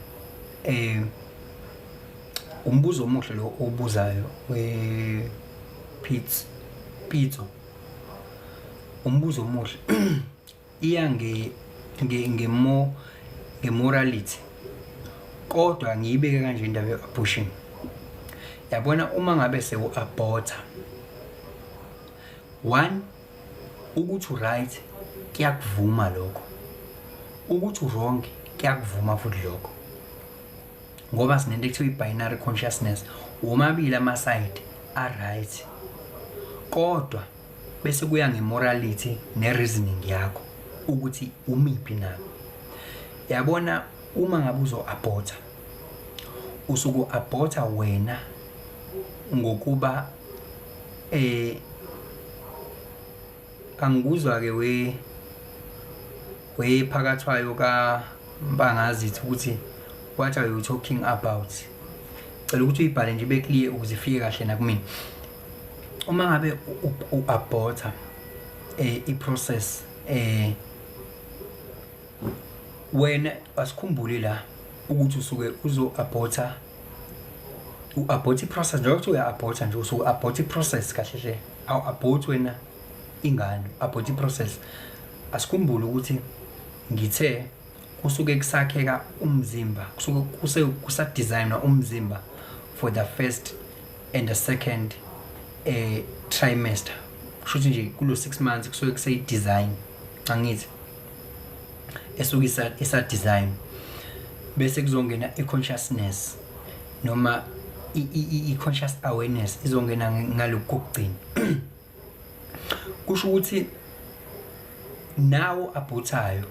A: umbuzo omuhle lo obuzayo we Pitso Pitso, umbuzo omuhle. Iya nge nge ngemo ngemorality, kodwa ngiyibeke kanje indaba ye-abortion. Yabona, uma ngabe sewu-aborta one, ukuthi u-right kuyakuvuma lokho, ukuthi u-wrong kuyakuvuma futhi lokho, ngoba sinento ekuthiwa i-binary consciousness. Womabili ama-side a-right, kodwa bese kuya ngemorality ne-reasoning yakho ukuthi umiphi na. Yabona, uma ngabe uzo-aborta, usuke u-aborta wena ngokuba angikuzwa ke we phakathwayo ka Mpangazithi ukuthi what are you talking about? Cela ukuthi uyibhale nje ibe clear ukuze ifike kahle nakumina. Uma ngabe u-aborta i-process, wena asikhumbule la ukuthi usuke uzo-aborta, u-abort i-process njengoba kuthiwa uya-aborta nje, usuke u-abort i-process kahle hle, awu-abort wena ingane, abort i-process. Asikhumbule ukuthi ngithe kusuke kusakheka umzimba, kusuke kuse kusadesignwa umzimba for the first and the second trimester. Kusho ukuthi nje kulo 6 months kusuke kuseyi-design, angithi, esuke isa-design, bese kuzongena i-consciousness noma i-conscious awareness izongena ngalokhu kokugcina. Kusho ukuthi nawo abortayo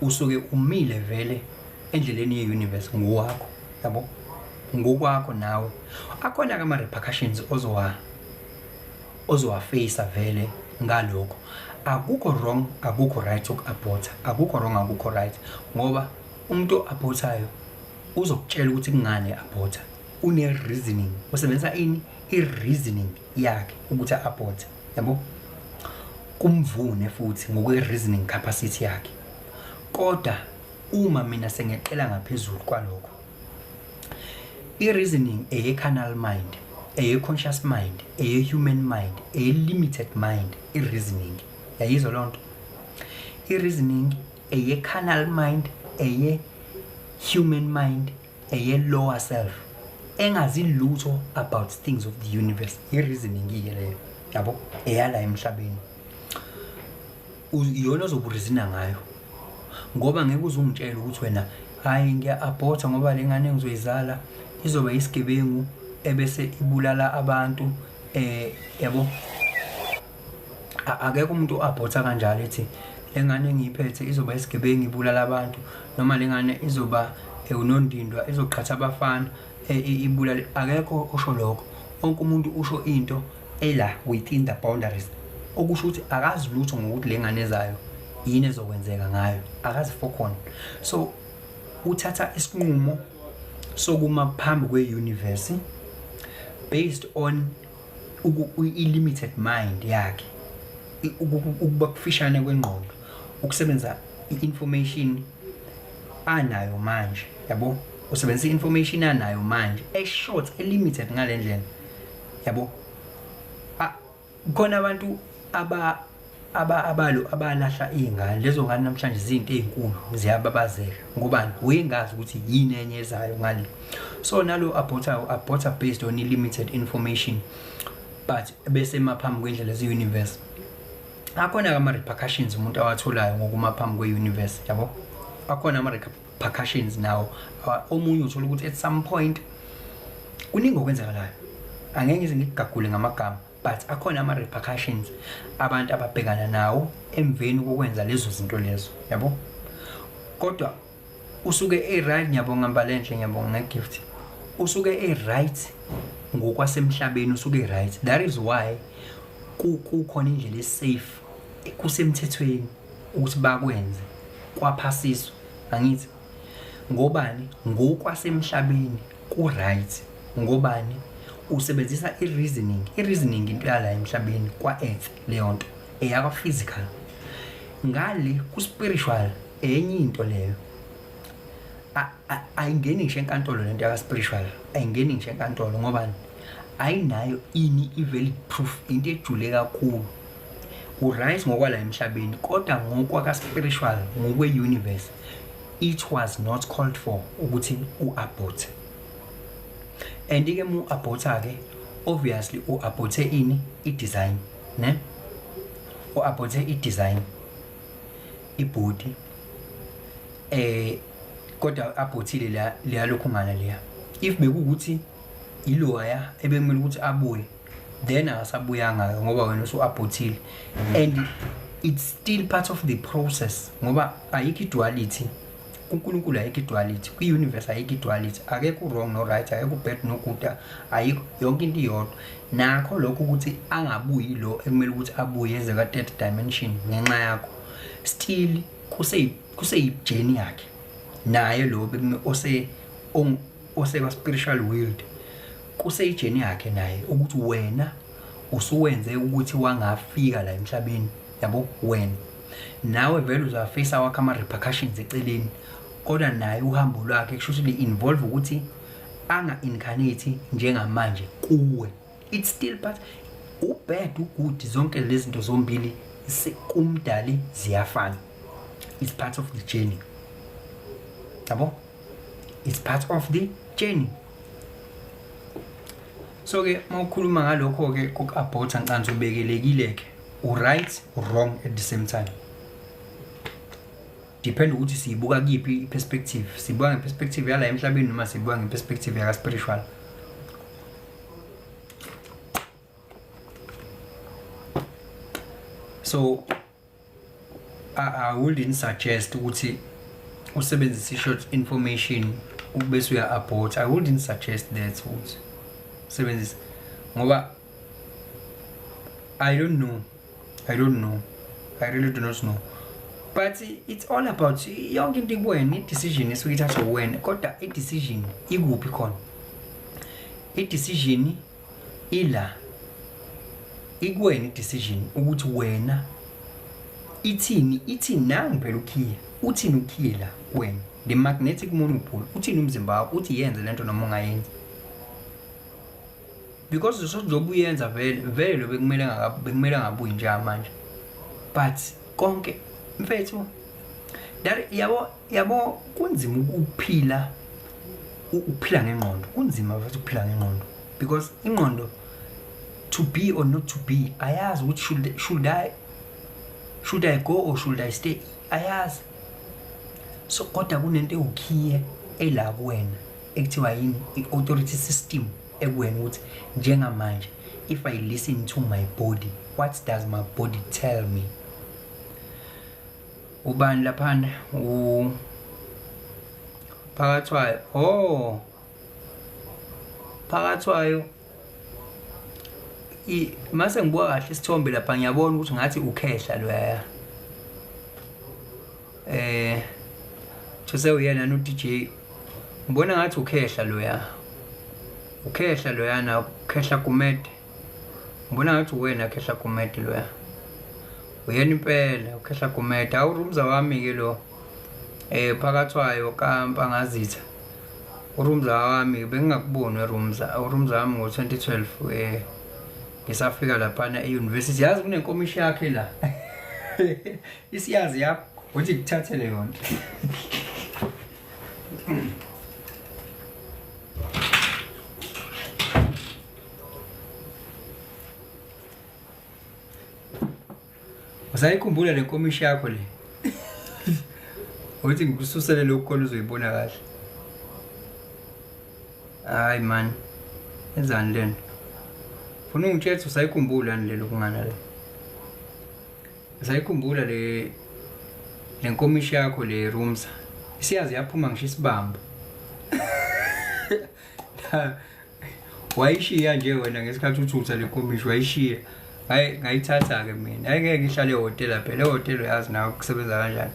A: usuke umile vele endleleni ye-universe ngowakho, yabo, ngokwakho nawe. Akhona-ke ama-repercussions ozowafeyisa vele ngalokho. Akukho wrong, akukho right uku-aborta, akukho wrong, akukho right, ngoba umuntu o-abortayo uzokutshela ukuthi kungani aborta, une-reasoning, usebenzisa ini, i-reasoning yakhe ukuthi a-aborte, yabo, kumvune futhi ngokwe-reasoning capacity yakhe. Kodwa uma mina sengeqela ngaphezulu kwalokho, i-reasoning eye-carnal mind, eye-conscious mind, eye-human mind, eye-limited mind. I-reasoning, yayizwa loo nto, i-reasoning eye-carnal mind, eye-human mind, eye-lower self engazi lutho about things of the universe. I-reasoning-ke leyo, yabo, eyala emhlabeni. Iyona ozobe ureasona ngayo, ngoba ngeke uze ungitshele ukuthi wena, hayi, ngiya-aborta ngoba le ngane engizoyizala izoba isigebengu ebese ibulala abantu, yabo. Akekho umuntu o-aborta kanjalo ethi le ngane engiyiphethe izoba isigebengu ibulala abantu, noma le ngane izoba unondindwa izoqhatha abafana ibulale. Akekho osho lokho. Wonke umuntu usho into ela within the boundaries, okusho ukuthi akazi lutho ngokuthi le ngane ezayo yini ezokwenzeka ngayo, akazi for khona. So uthatha isinqumo sokuma phambi kwe-universe based on i-limited mind yakhe. Ukuba kufishane kwengqondo, ukusebenza i-information anayo manje, yabo, usebenzisa i-information anayo manje e-short, e-limited ngale ndlela, yabo. Khona abantu aba aba abalo abalahla iy'ngane, lezo ngane namhlanje zinto ey'nkulu, ziyababazeka. Ngobani? Uyengazi ukuthi yini enye ezayo ngale. So nalo aborta based on limited information, but bese maphambi kwendlela ze-universe akhona ama-repercussions umuntu awatholayo ngokuma phambi kwe-universe, yabo. Akhona ama-repercussions nawo. Omunye uthola ukuthi at some point kuningi okwenzakalayo, angeke ngize ngikugagule ngamagama, but akhona ama-repercussions abantu ababhekana nawo emveni kokwenza lezo zinto lezo, yabo. Kodwa usuke e-right. Ngiyabonga, Mbalenhle, ngiyabonga nge-gift. Usuke e-right ngokwasemhlabeni, usuke e-right. That is why kukhona indlela e-safe, kusemthethweni ukuthi bakwenze, kwaphasiswa, angithi? Ngobani? Ngokwasemhlabeni ku-right. Ngobani? Usebenzisa i-reasoning. I-reasoning into yala emhlabeni, kwa-earth, leyo nto eyakwa-physical. Ngale ku-spiritual enye into leyo. Ayingeni ngisho enkantolo lento yaka-spiritual, ayingeni ngisho enkantolo. Ngobani? Ayinayo ini i-valid proof, into ejule kakhulu. U-right ngokwala emhlabeni, kodwa ngokwaka-spiritual, ngokwe-universe, it was not called for ukuthi u-abort. And-ke mu-aborta-ke, obviously u-aborte ini? I-design, ne? U-aborte i-design, ibhodi, kodwa abortile la leya lokhungana leya. If bekuwukuthi iloya ebekumele ukuthi abuye, then akasabuyanga ngoba wena usu-abortile, and it's still part of the process, ngoba ayikho i-duality kuNkulunkulu, ayikho i-duality kwi-universe, ayikho i-duality, akekho wrong no right, akekho bad no good, ayikho, yonke into iyodwa. Nakho lokho ukuthi angabuyi lo ekumele ukuthi abuye eze ka-third dimension ngenxa yakho, still kuseyi-journey yakhe naye lo ose osekwa-spiritual world, kuseyi-journey yakhe naye ukuthi wena usuwenze ukuthi wangafika la emhlabeni, yabo. Wena nawe vele uzafisa awakho ama-repercussions eceleni, kodwa naye uhambo lwakhe kusho ukuthi li-involve ukuthi anga-incarnate njengamanje kuwe. It's still but u-bad, u-good, zonke lezi zinto zombili kumdali ziyafana. It's part of the journey, yabo, it's part of the journey. So ke mawukhuluma ngalokho ke koku-aborta, ncansi ubekelekile ke, u-right, u-wrong at the same time, depend ukuthi siyibuka kuyiphi i-perspective. Siyibuka nge-perspective yala emhlabeni noma siyibuka nge-perspective yaka-spiritual. So I wouldn't suggest ukuthi usebenzise i-short information bese uya-abort. I wouldn't suggest that ukuthi usebenzise, ngoba I don't know, I don't know, I really do not know. But it's all about yonke into ikuwena, i-decision isuke ithathwa uwena. Kodwa i-decision ikuphi khona? I-decision ila ikuwena, i-decision ukuthi wena ithini, ithini. Nangu phela ukhiye, uthini ukhiye la kuwena? The magnetic monopole, uthini umzimba wakho? Uthi yenze lento noma ungayenzi, because njengoba uyenza vele vele lo bekumele ngabuyi njengamanje. But konke, mfethu, that, yabo, yabo, kunzima ukuphila, ukuphila ngengqondo kunzima mfethu, ukuphila ngengqondo, because ingqondo, to be or not to be, ayazi ukuthi should I go or should I stay, ayazi. So kodwa kunento ewukhiye ela kuwena ekuthiwa yini? I-authority system ekuwena, ukuthi njengamanje if I listen to my body, what does my body tell me? Ubani laphana? U Phakathwayo. Oh, Phakathwayo, i mase ngibuka kahle isithombe lapha, ngiyabona ukuthi ngathi ukhehla loya, thuse uyena no DJ, ngibona ngathi ukhehla loya, ukhehla loyana, ukhehla Gumede, ngibona ngathi uwena khehla Gumede loya. Uyena impela ukhehla Gumede. Awu Rumza wami ke lo. Phakathi wayo kampa ngazitha. URumza wami bengingakuboni uRumza. URumza wami ngo-2012 ngisafika laphana e-university. Yazi kunenkomishi yakhe la. Isiyazi yakho uthi kuthathele yona. Usayikhumbula le nkomishi yakho le? Uthi ngikususele lokhu khona uzoyibona kahle. Hayi man. Enzani lena? Funa ungitshela ukuthi usayikhumbula ni lelo kungana le. Usayikhumbula le le nkomishi yakho le Rumsa. Isiyazi yaphuma ngisho isibambo. Wayishiya nje wena ngesikhathi uthutha le nkomishi wayishiya. Hayi ngayithatha ke mina. Hayi ngeke ihlale ehhotela phela ehhotela uyazi nawe kusebenza kanjani.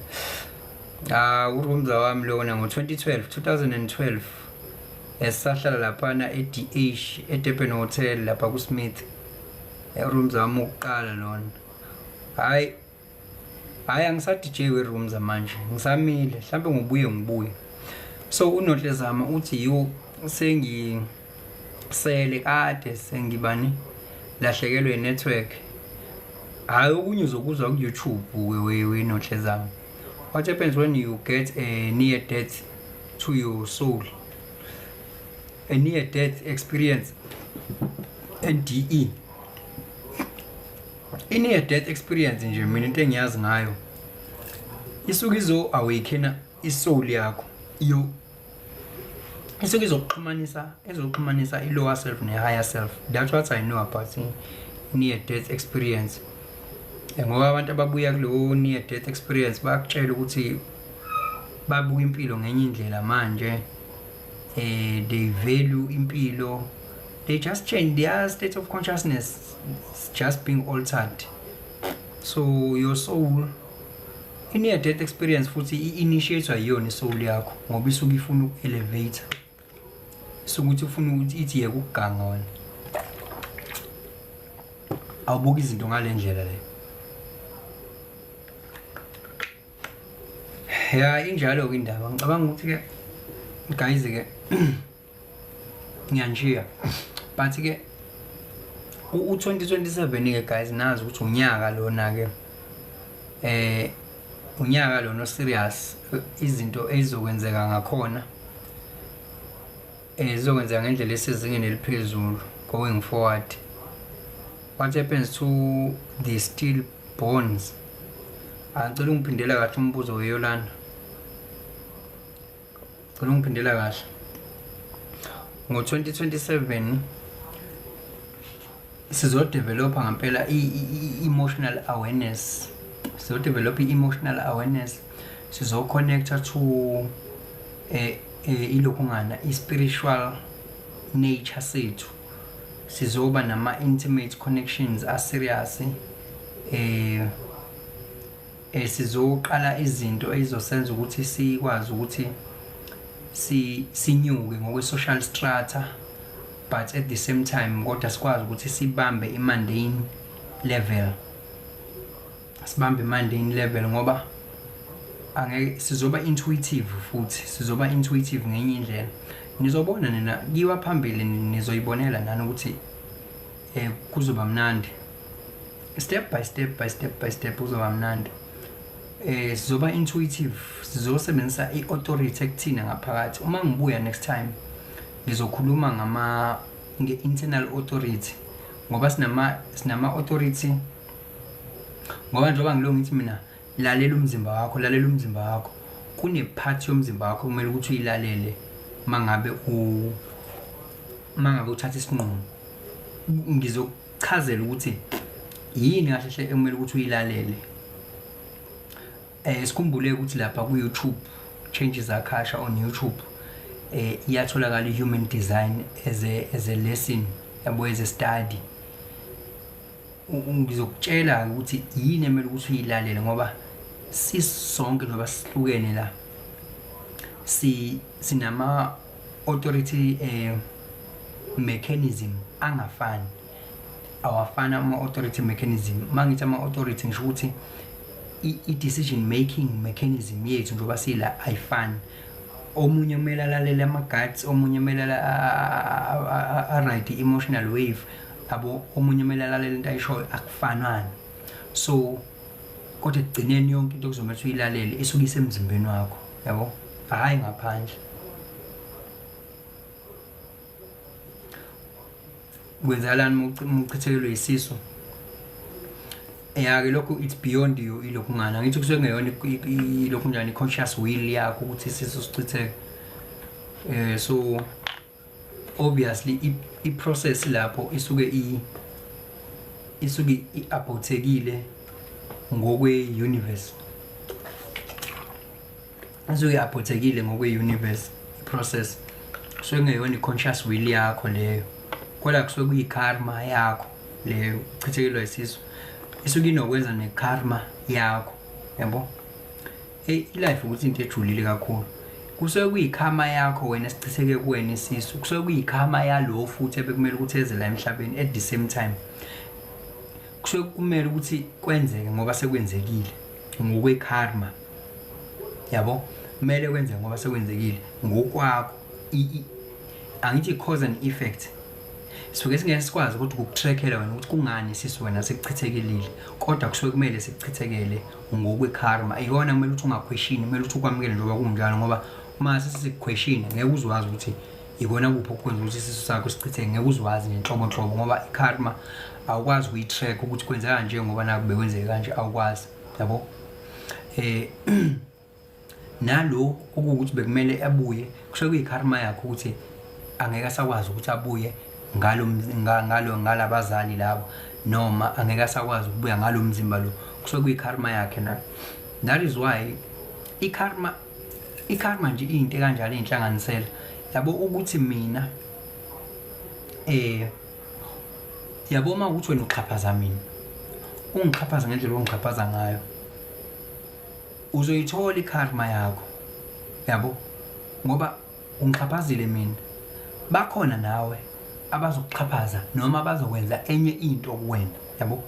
A: Ah uRumza wami lona ngo-2012 2012 esisahlala laphana e-DH eDurban Hotel lapha kuSmith. URumza wami wokuqala lona. Hayi hayi angisa-DJ weRumza manje ngisamile mhlambe ngibuye ngibuye. So uNohle Zama uthi yo sengisele kade sengibani lahlekelwe i-network. Hayi okunye uzokuzwa ku-YouTube weNohle Zama. What happens when you get a near death to your soul? A near death experience, NDE. I-near death experience nje mina into engiyazi ngayo isuke izo awakena isoul yakho iyo isuke izokuxhumanisa izoxhumanisa i-lower self ne-higher self. That's what I know about near death experience. Ngoba abantu ababuya kulowo near death experience bayakutshela ukuthi babuka impilo ngenye indlela manje. They value impilo, they just change their state of consciousness, is just being altered. So your soul i-near death experience futhi i-initiate yiyona isoul yakho ngoba isuke ifuna uku-elevate, isuke ukuthi ufuna ukuthi ithi yeka ukuganga wena, awubuki izinto ngale ndlela le. Ya injalo-ke indaba. Ngicabanga ukuthi-ke guys-ke ngiyanishiya, but-ke u-2027-ke guys nazi ukuthi unyaka lona-ke unyaka lona serious, izinto ezizokwenzeka ngakhona zizokwenzeka ngendlela esezingeni eliphezulu going forward. What happens to the still borns? Angicela ungiphindela kahle umbuzo weYolanda, cela ungiphindela kahle. Ngo-2027 sizodevelopha ngempela i-emotional awareness, sizodevelopha i-emotional awareness, sizoconnecta to ilokhu ngana i-spiritual nature sethu, sizoba nama-intimate connections a-serious, sizoqala izinto ezizosenza ukuthi sikwazi ukuthi sinyuke ngokwe-social strata, but at the same time kodwa sikwazi ukuthi sibambe i-mundane level, sibambe i-mundane level ngoba angeke sizoba intuitive, futhi sizoba intuitive ngenye indlela. Nizobona nina kiwa phambili, nizoyibonela nani ukuthi kuzoba mnandi step by step by step by step, kuzoba mnandi. Sizoba intuitive, sizosebenzisa i-authority ekuthina ngaphakathi. Uma ngibuya next time ngizokhuluma ngama nge-internal authority ngoba sinama authority, ngoba njengoba ngilo ngithi mina lalela umzimba wakho, lalela umzimba wakho, kune-part yomzimba wakho kumele ukuthi uyilalele mangabe uthatha isinqumo. Ngizokuchazela ukuthi yini kahle hle ekumele ukuthi uyilalele. Sikhumbule ukuthi lapha ku YouTube, Changes Akasha on YouTube, iyatholakala i-human design as a lesson yabo, as a study. Ngizokutshela ukuthi yini emele ukuthi uyilalele ngoba sisonke njengoba sihlukene la si sinama authority mechanism angafani. Awafana ama-authority mechanism. Uma ngithi ama-authority, ngisho ukuthi i-decision making mechanism yethu njengoba sila ayifani. Omunye kumele alalele ama-guts, omunye kumele a-ride i-emotional wave yabo, omunye kumele alalele into ayishoyo. Akufanani. So kodwa ekugcineni yonke into kuzomele ukuthi uyilalele isuke isemzimbeni wakho, yabo, hhayi ngaphandle. Kwenzakalani uma uchithekelwe isisu? Ya-ke lokhu it's beyond you. Ilokhu ngani angithi kusuke kungeyona ilokhu njani, i-conscious will yakho ukuthi isisu sichitheke. So obviously i-process lapho isuke i-abortekile ngokwe-universe, isuke i-abortekile ngokwe-universe i-process. Kusuke kungeyona i-conscious will yakho leyo, kodwa kusuke kuyi-karma yakho leyo. Uchithekelwa isisu isuke inokwenza ne-karma yakho, yabo. Hey, i-life ukuthi into ejulile kakhulu. Kusuke kuyi-karma yakho wena esichitheke kuwena isisu, kusuke kuyi-karma yalo futhi ebekumele ukuthi eze la emhlabeni. At the same time kusuke kumele ukuthi kwenzeke ngoba sekwenzekile ngokwe-karma, yabo. Kumele kwenzeke ngoba sekwenzekile ngokwakho. Angithi cause and effect, sisuke singeke sikwazi ukuthi ukuku-trackela wena ukuthi kungani isisu wena sikuchithekelile, kodwa kusuke kumele sikuchithekele ngokwe-karma. Iyona kumele ukuthi unga-questioni, kumele ukuthi ukwamukele njengoba kunjalo, ngoba uma sesiku-questiona ngeke uzwazi ukuthi ikona kuphi okwenza ukuthi isisu sakho sichitheke, ngeke uzwazi nje nhlobo nhlobo, ngoba i-karma awukwazi ukuyi-track ukuthi kwenzeka kanje ngoba naku bekwenzeke kanje, awukwazi, yabo. Nalo okuwukuthi bekumele abuye, kusuke kuyi-karma yakhe ukuthi angeke asakwazi ukuthi abuye ngalo ngalo ngalabazali labo, noma angeke asakwazi ukubuya ngalo mzimba lo, kusuke kuyi-karma yakhe na. That is why i-karma nje iyinto ekanjalo, iyinhlanganisela, yabo. Ukuthi mina yabo, uma ukuthi wena uxhaphaza mina, ungixhaphaza ngendlela ongixhaphaza ngayo, uzoyithola i-karma yakho, yabo, ngoba ungixhaphazile mina. Bakhona nawe abazokuxhaphaza noma abazokwenza enye into kuwena, yabo,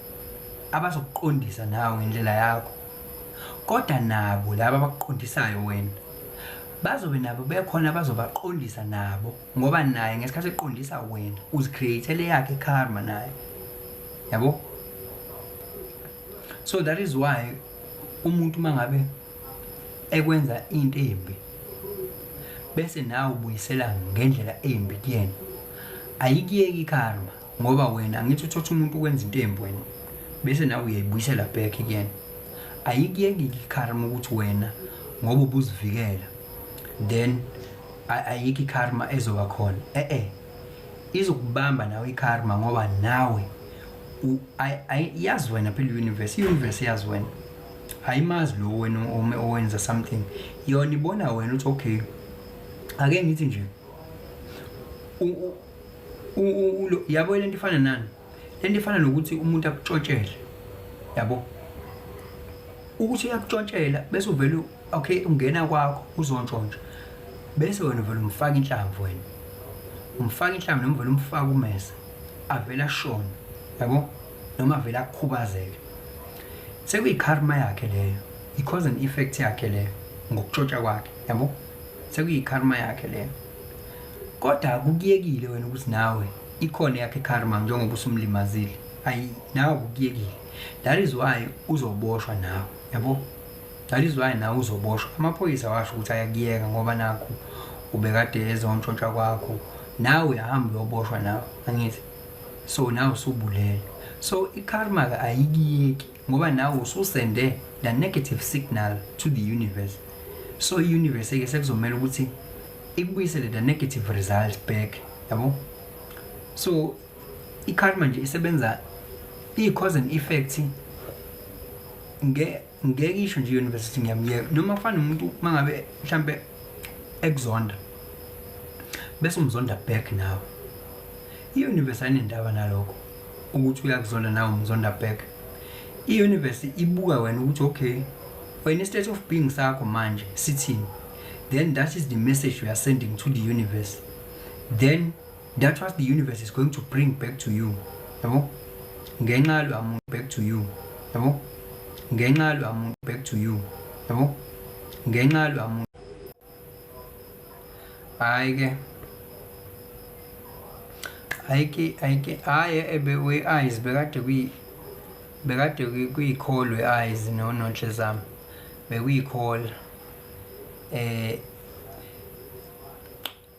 A: abazokuqondisa nawe ngendlela yakho, kodwa nabo laba abakuqondisayo wena bazobe nabo bekhona bazobaqondisa nabo, ngoba naye ngesikhathi eqondisa wena uzi-create-ele yakhe karma naye, yabo. So that is why umuntu mangabe ekwenza into embi bese nawe ubuyisela ngendlela embi kuyena, ayikuyeki karma, ngoba wena angithi uthatha umuntu ukwenza into embi wena bese nawe uyayibuyisela back kuyena. Ayikuyeki ikarma ukuthi wena ngoba ubuzivikela then ayikho ikarma ezoba khona. Izokubamba nawe ikarma, ngoba nawe yazi wena phela i-universe, i-universe yazi wena, ayimazi lo wena owenza something. Yona ibona wena uthi okay, ake ngithi nje yabo, lento ifana nani? Lento ifana nokuthi umuntu akutshontshele, yabo, ukuthi uyakutshontshela bese uvele okay ungena kwakho uzontshontsha, bese wena uvele umfaka inhlamvu, wena umfaka inhlamvu noma uvele umfaka umese, avele ashone, yabo, noma avele akhubazeke. Sekuyi-karma yakhe leyo, i-cause and effect yakhe leyo ngokutshontsha kwakhe, yabo, sekuyi-karma yakhe leyo. Kodwa akukuyekile wena ukuthi nawe ikhona yakhe karma njengoba usumlimazile, ayi, nawe akukuyekile. That is why uzoboshwa nawe, yabo. That is why nawe uzoboshwa. Amaphoyisa washo ukuthi ayakuyeka ngoba nakho ubekade ezontshontsha kwakho, nawe uyahamba uyoboshwa nawe, angithi? So nawe usubulele. So i-karma-ke ayikuyeki ngoba nawe usu-sende the negative signal to the universe. So i-universe-ke sekuzomela ukuthi ikubuyisele the negative result back, yabo. So i-karma nje isebenza iyi-cause and effect. Ngeke isho nje i-universe ngiyamyeka, noma kufana nomuntu mangabe mhlambe ekuzonda bese umzonda back nawe, i-universe ayinendaba nalokho ukuthi uyakuzonda nawe umzonda back. I-universe ibuka wena ukuthi okay, wena i-state of being sakho manje sithini, then that is the message you are sending to the universe, then that's what the universe is going to bring back to you, yabo. Ngenxa yaloya muntu, back to you, yabo. Ngenxa yaloya muntu, back to you, yabo. Ngenxa yaloya muntu. Hayi ke, ayike ayike, hayi ebe we eyes bekade kwi bekade kuyi-call we-eyes nonotshe zami bekuyi-call.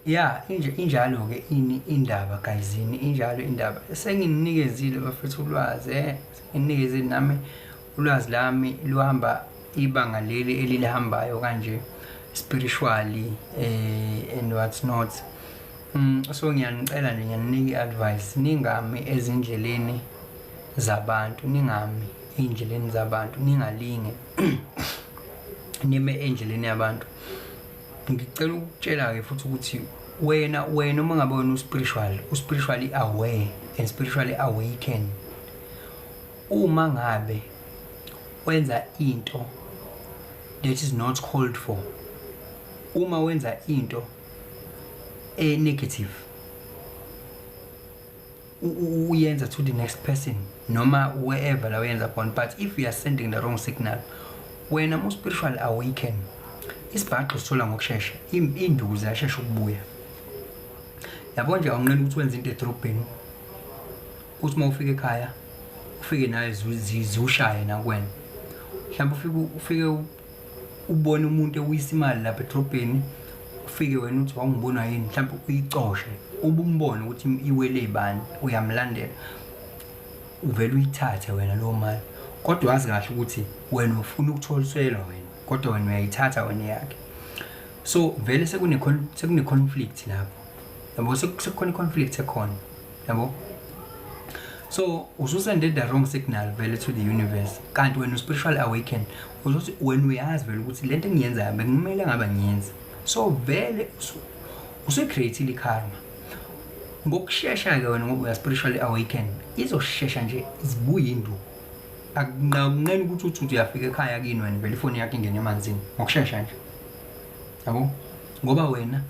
A: Ya, inje injalo ke ini indaba, guys, ini injalo indaba. Senginikezile bafethu ulwazi, senginikezile nami ulwazi lami luhamba ibanga leli elilihambayo kanje spiritually and what's not. So ngiyanicela nje, ngiyaninika i-advice, ningami ezindleleni zabantu, ningami ey'ndleleni zabantu, ningalinge nime endleleni yabantu. Ngicela ukutshela-ke futhi ukuthi wena uma ngabe wena u-spiritual, u-spiritually aware and spiritually awaken, uma ngabe wenza into that is not called for, uma wenza into e-negative, uyenza to the next person noma wherever la uyenza khona, but if you are sending the wrong signal, wena mu spiritual awaken, isibhaxu sithola ngokushesha, induku ziyashesha ukubuya, yabo nje. Awunqeni ukuthi wenze into edrobheni, uthi uma ufika ekhaya ufike nayo ziwushaye nakuwena. Mhlawumbe ufike ubone umuntu ewisa imali lapha edrobheni, ufike wena uthi wawungibona yini, mhlawumbe uyicoshe ube umbone ukuthi iwele ibani, uyamlandela, uvele uyithathe wena leyo mali, kodwa wazi kahle ukuthi wena ufuna ukutholiselwa wena, kodwa wena uyayithatha wena yakhe. So vele sekune conflict lapho, yabo, sekukhona i-conflict ekhona, yabo. So ususende the wrong signal vele to the universe, kanti wena u-spiritual awaken, uzothi wena uyazi vele ukuthi lento engiyenzayo bekumele ngabe ngiyenza. So vele usuyi-create-ile i-karma ngokushesha-ke wena, ngoba uya-spiritually awaken, izoshesha nje zibuye induku. Akunqeni ukuthi uthi uyafika ekhaya kini wena, vele ifoni yakho ingene emanzini ngokushesha nje, yabo, ngoba wena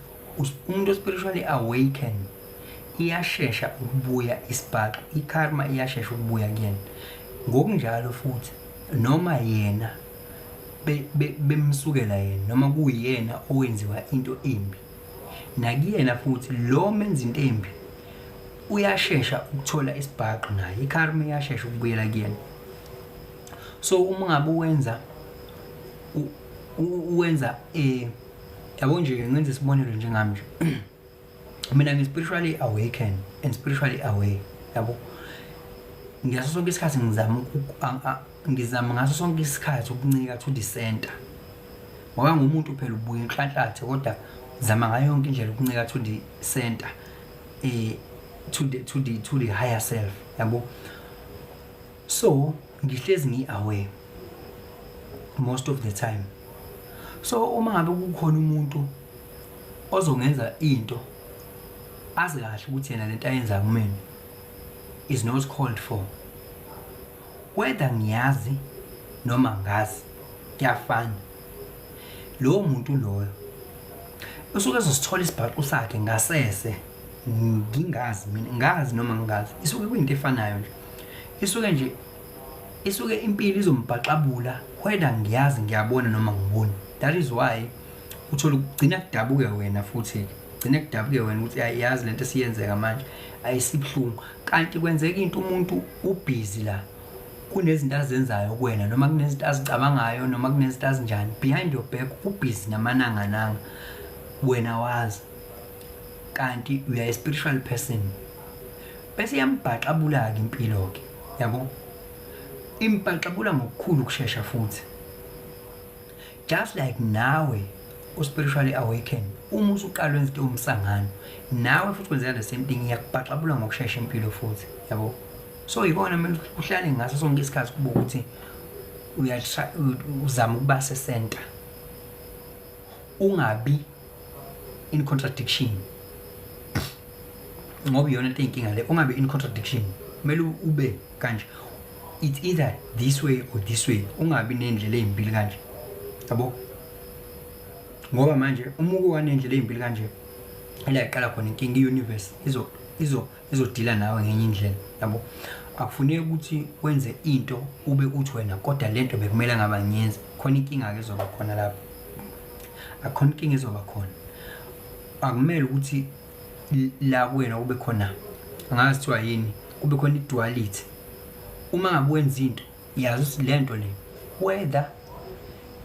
A: umuntu spiritually awaken, iyashesha ukubuya isibhaxu, i-karma iyashesha ukubuya kuyena. Ngokunjalo futhi noma yena bemsukela yena, noma kuyena owenziwa into embi, nakuyena futhi lo menza into embi uyashesha ukuthola isibhaxu naye, i-karma iyashesha ukubuyela kuyena. So uma ngabe uwenza uwenza yabo nje, ngenza isibonelo njengami nje, mina ngi-spiritually awaken and spiritually aware, yabo. Ngaso sonke isikhathi ngizama ngizama ngaso sonke isikhathi ukuncika to the center, ngoba ngumuntu phela ubuye inhlanhlathe, kodwa zama ngayo yonke indlela ukuncika to the center, to the higher self, yabo. So ngihlezi ngi-aware most of the time. So uma ngabe kukhona umuntu ozongenza into azi kahle ukuthi yena lento ayenza kumina is not called for, whether ngiyazi noma ngazi, kuyafana, lowo muntu loyo usuke ezosithola isibhaxu sakhe ngasese, ngingazi mina, ngazi noma ngingazi, isuke kuyinto efanayo nje. Isuke nje isuke impilo izombhaxabula, whether ngiyazi, ngiyabona noma ngiboni. That is why uthola ukugcina kudabuke wena, futhi gcine kudabuke wena ukuthi ayiyazi lento esiyenzeka manje ayisibuhlungu, kanti kwenzeka into umuntu ubhizi la, kunezinto azenzayo kuwena, noma kunezinto azicabangayo, noma kunezinto azinjani behind your back, ubhizi namanangananga, wena wazi kanti you are a spiritual person. Bese iyambhaxabula-ke impilo-ke, yabo, imbhaxabula ngokukhulu ukushesha futhi, just like nawe u-spiritually awaken, uma usuqala wenza into yomsangano, nawe futhi kwenzeka the same thing, iyakubhaxabula ngokushesha impilo futhi, yabo. So yikona kumele uhlale ngaso sonke isikhathi kube ukuthi uzama ukuba se-center, ungabi in contradiction, ngoba iyona into eyinkinga le, ungabi in contradiction. Kumele ube kanje, it's either this way or this way, ungabi nendlela ey'mbili kanje, yabo, ngoba manje uma uke wanendlela ey'mbili kanje, ila iqala khona inkinga. I-universe izodila nawe ngenye indlela, yabo. Akufuneki ukuthi wenze into ube uthi wena kodwa lento bekumele ngaba ngiyenza. Khona inkinga ke ezoba khona lapho, akhona inkinga ezoba khona. Akumele ukuthi la kuwena kube khona, angazi kuthiwa yini, kube khona i-duality. Uma ngabe wenza into, yazi ukuthi le nto le, whether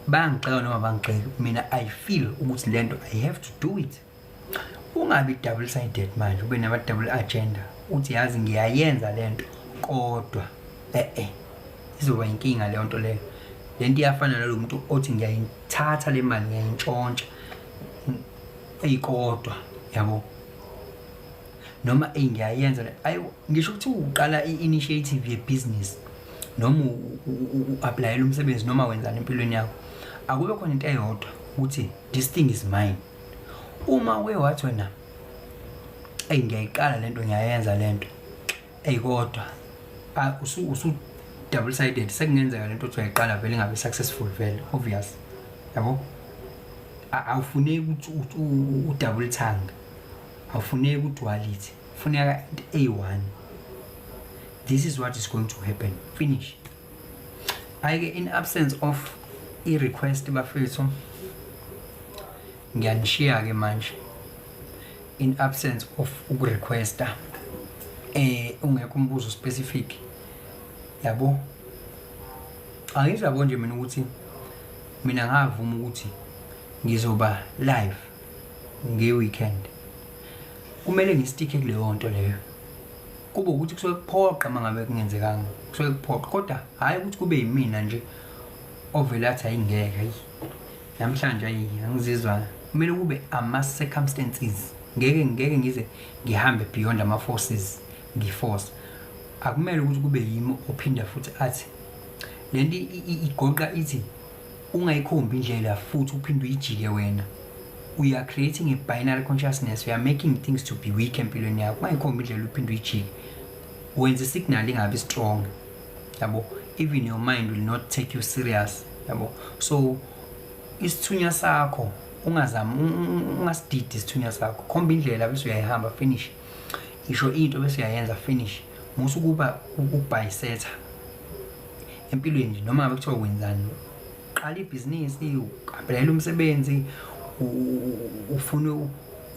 A: bayangigxeka noma bangigxeki, mina I feel ukuthi le nto I have to do it. Ungabi double sided manje, ube nama double agenda, uthi yazi ngiyayenza lento kodwa izoba inkinga leyo nto leyo. Lento iyafana nalo muntu othi ngiyayithatha le mali ngiyayintshontsha eyikodwa, yabo, noma eyi ngiyayenza le. Ayi, ngisho ukuthi uqala i-initiative ye-business noma u-applyela umsebenzi noma wenzani empilweni yakho, akube khona into eyodwa ukuthi this thing is mine. Uma uke wathi wena eyi ngiyayiqala lento, ngiyayenza lento, eyi kodwa usu double sided, sekungenzeka lento othi uyayiqala vele ingabe successful vele, obvious, yabo. Awufuneki ukuthi u-double tongue, awufuneki u-duality, funeka into eyi-one. This is what is going to happen, finish. Hhayi-ke, in absence of i-request bafethu, ngiyanishiya-ke manje. In absence of ukurequesta, ungekho umbuzo specific, yabo, angizabo nje mina ukuthi mina ngavuma ukuthi ngizoba live nge-weekend, kumele ngisticke kuleyo nto leyo. Kube ukuthi kusuke kuphoqa, uma ngabe kungenzekanga kusuke kuphoqa, kodwa hhayi ukuthi kube yimina nje ovele athi ayingeke, hayi namhlanje, ayi angizizwa. Kumele kube ama-circumstances, ngeke ngize ngihambe beyond ama-forces, ngiforce. Akumele ukuthi kube yimi ophinda futhi athi lento igoqa ithi ungayikhombi indlela futhi uphinde uyijike wena. We are creating a binary consciousness, we are making things to be weak empilweni yakho. Ungayikhombi indlela uphinde uyijike, wenza isignal ingabi strong, yabo. Even your mind will not take you serious, yabo. So isithunywa sakho ungazami, ungasididi isithunywa sakho. Khomba indlela bese uyayihamba, finish. Isho into bese uyayenza, finish. Musa ukuba ukubhayisetha empilweni nje, noma ngabe kuthiwa wenzani, qala ibhizinisi, u-applyela umsebenzi, ufuna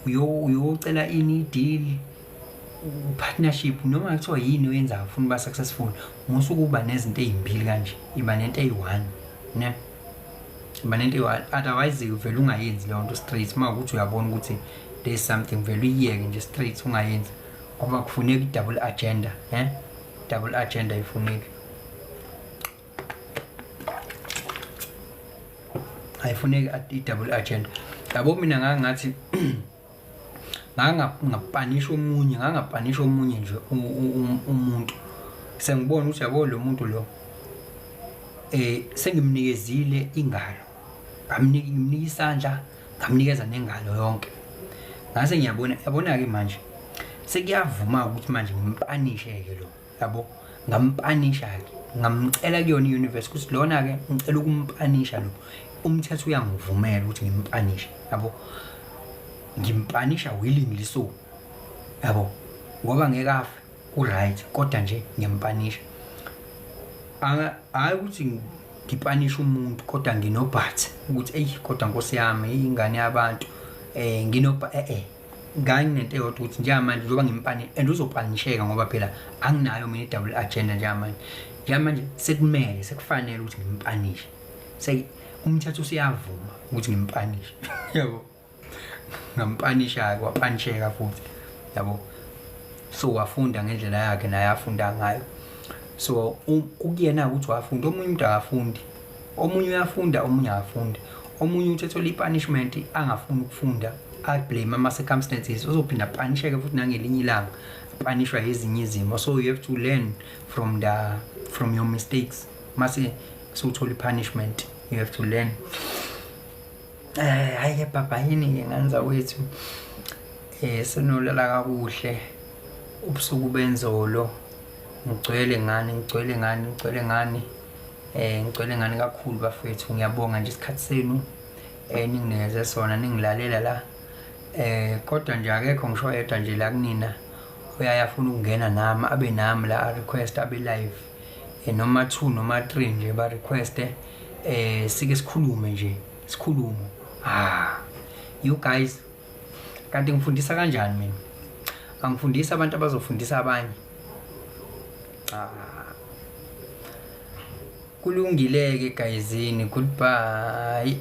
A: uyocela ini, deal, partnership, noma kuthiwa yini oyenzayo, ufuna uba successful, musa ukuba nezinto ey'mbili kanje. Iba nento eyi-one, ne, iba nento eyi-one. Otherwise vele ungayenzi leyo nto straight. Uma ukuthi uyabona ukuthi there is something, vele uyiyeke nje straight, ungayenzi, ngoba kufuneka i-double agenda, double agenda ayifuneki, ayifuneki i-double agenda, yabo. Mina ngangathi ngangapunisha omunye, ngangapunisha omunye nje umuntu, sengibona ukuthi yabo lo muntu lo, sengimnikezile ingalo, ngamnika, ngimnika isandla, ngamnikeza nengalo yonke, ngase ngiyabona, yabona ke manje sekuyavuma ukuthi manje ngimpunishe ke lo, yabo. Ngampunisha ke, ngamcela kuyona i-universe ukuthi lona ke ngicela ukumpunisha lo, umthetho uyangivumela ukuthi ngimpunishe, yabo. Ngimpunisha willingly, so yabo, ngoba ngeke afe, ku-right, kodwa nje ngiyampunisha. Hhayi ukuthi ngipunisha umuntu kodwa nginobhathi ukuthi eyi kodwa nkosi yami, ingane yabantu, nginobha nganginento eyodwa ukuthi njengamanje njengoba ngimpani and uzopunisheka, ngoba phela anginayo mina i-double agenda. Njengamanje sekumele, sekufanele ukuthi ngimpunishe, umthetho usuyavuma ukuthi ngimpunishe, yabo. Ngampunisha-ke, wapunisheka futhi, yabo. So wafunda ngendlela yakhe naye afunda ngayo. So kukuyena ukuthi wafunda, omunye umuntu akafundi, omunye uyafunda, omunye akafundi. Omunye uthi ethola i-punishment angafuni ukufunda, ablame ama-circumstances, uzophinda apunisheke futhi nangelinye ilanga, apunishwa ezinye izimo. So you have to learn from your mistakes. Mase sewuthola i-punishment, you have to learn. Hayi ke, baba, yini ke nganza wethu, senolala kakuhle ubusuku benzolo. Ngigcwele ngani, ngigcwele ngani, ngigcwele ngani, ngigcwele ngani kakhulu bafethu. Ngiyabonga nje isikhathi senu ninginikeze sona, ningilalela la. Kodwa nje akekho ngisho yedwa nje la kunina Oyaye afuna ukungena nami abe nami la a-request abe live noma 2 noma 3 nje ba request sike sikhulume nje sikhulume. Ah, you guys, kanti ngifundisa kanjani mina? Angifundisa abantu abazofundisa abanye. Ah, kulungile-ke gayizini, goodbye.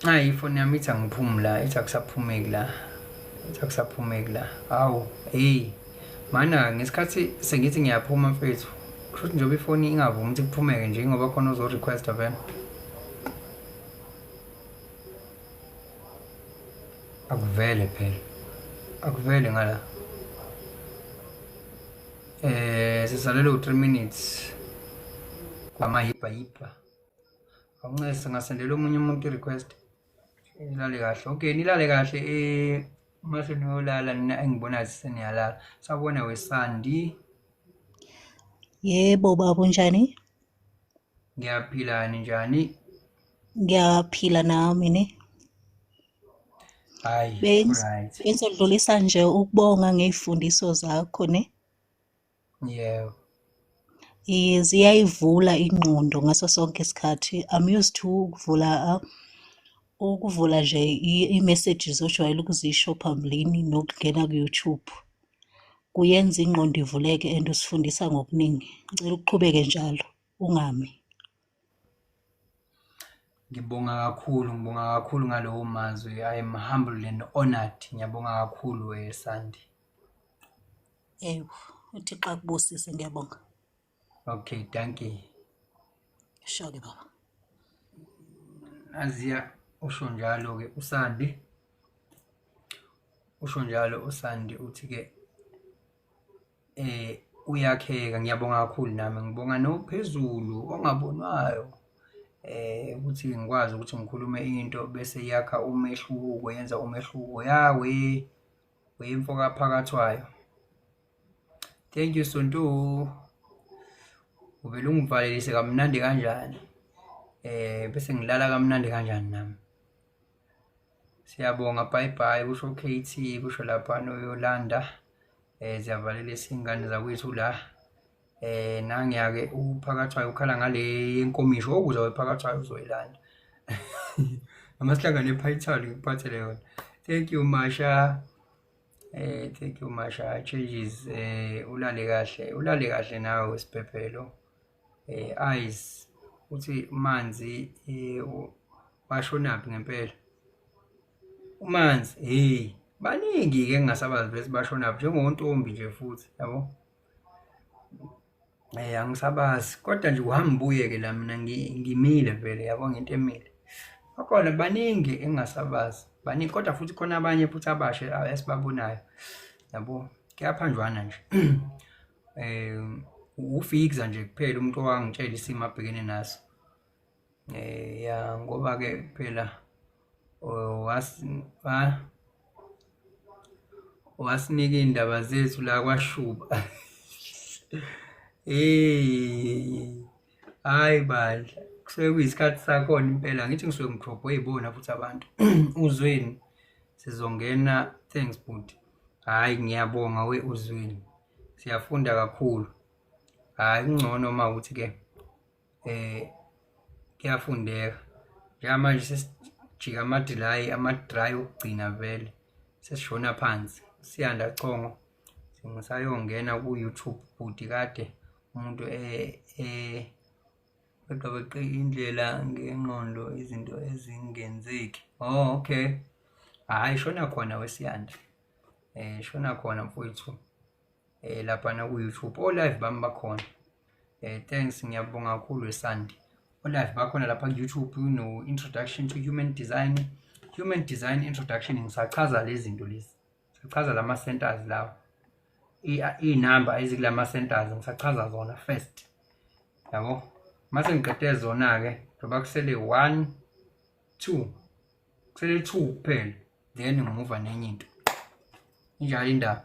A: Hayi, ifoni yami ithi angiphumi la, ithi akusaphumeki la, ithi akusaphumeki la. Hawu, hey mana, ngesikhathi sengithi ngiyaphuma mfethu, kusho ukuthi njengoba ifoni ingavumi ukuthi kuphumeke nje ngoba khona ozo-requesta vele. Akuvele phela, akuvele ngala. Sisalele u-3 minutes kwamahibhahibha. Awuncese ngasendela omunye umuntu i-request. Nilale kahle. Okay, nilale kahle mase niyolala nina engibonayo seniyalala. Sawubona weSandi.
B: Yebo baba, unjani?
A: Ngiyaphila, ninjani?
B: Ngiyaphila nami ne.
A: Hayi, right.
B: Bengizodlulisa nje ukubonga ngey'fundiso zakho ne.
A: Yebo.
B: Ziyayivula ingqondo ngaso sonke isikhathi. I'm used to ukuvula nje i-messages ojwayele ukuzisho phambilini nokungena ku-YouTube. Kuyenza ingqondo ivuleke and usifundisa ngokuningi. Ngicela uqhubeke njalo, ungami.
A: Ngibonga kakhulu, ngibonga kakhulu ngalowo mazwi. I am humbled and honored. Ngiyabonga kakhulu Sandi.
B: Yebo, uThixo akubusise, ngiyabonga.
A: Okay, thank you.
B: Sho-ke baba.
A: Aziya usho njalo ke uSandi. Usho njalo uSandi uthi ke uyakheka. Ngiyabonga kakhulu nami, ngibonga nophezulu ongabonwayo ukuthi ngikwazi ukuthi ngikhulume into bese yakha umehluko, yenza umehluko. Yawe wemfo kaPhakathwayo. Thank you Sonto. Uvele ungivalelise kamnandi kanjani? Bese ngilala kamnandi kanjani nami? Siyabonga, bye bye, kusho KT, kusho lapha noYolanda. Ziyavalelisa ingane zakwethu la. Nangiya-ke uPhakathwayo ukhala ngale yenkomisho, okuza wePhakathwayo uzoyilanda. Noma sihlangane ePython ngikuphathele yona. Thank you Masha. Thank you Masha. Changes, ulale kahle, ulale kahle nawe siphephelo. Eyes uthi manzi washonaphi ngempela? Umanzi, hey, baningi ke engingasabazi bese bashonaphi njengontombi nje futhi, yabo. Angisabazi kodwa nje uhamba ubuye ke la, mina ngimile vele, yabo, ngento emile. Bakhona baningi engingasabazi, baningi kodwa futhi khona abanye futhi abasha esibabonayo, yabo, kuyaphanjwana nje. Ufixa nje kuphela umuntu owangitshela isimo abhekene naso. Ya, ngoba ke phela wasinika iy'ndaba zethu la kwaShuba. Hey, hayi bandla, kusuke kuyisikhathi sakhona impela. Ngithi ngisuke ngidrobhwe yibona futhi abantu. Uzweni sizongena, thanks bhuti. Hhayi, ngiyabonga we Uzweni, siyafunda kakhulu. Hhayi, kungcono uma ukuthi ke kuyafundeka. Njengamanje sesijika ama-delay, ama-dry okugcina vele sesishona phansi. Siyanda Congo, ngisayongena ku-YouTube bhuti, kade umuntu eqabeqe indlela ngengqondo izinto ezingenzeki. Oh, okay. Hhayi, shona khona weSiyanda. Shona khona mfowethu. Laphana ku-YouTube o-live bami bakhona. Thanks, ngiyabonga kakhulu weSandi. O-live bakhona lapha ku-YouTube no Introduction to Human Design. Human Design Introduction, ngisachaza lezi zinto lezi. Ngisachaza lama centers lawa. Iy'namba ezikulama centers ngisachaza zona first. Yabo? Mase ngiqede zona-ke, ngoba kusele 1 2, kusele 2 kuphela, then ngimuva nenye into. Injalo indaba.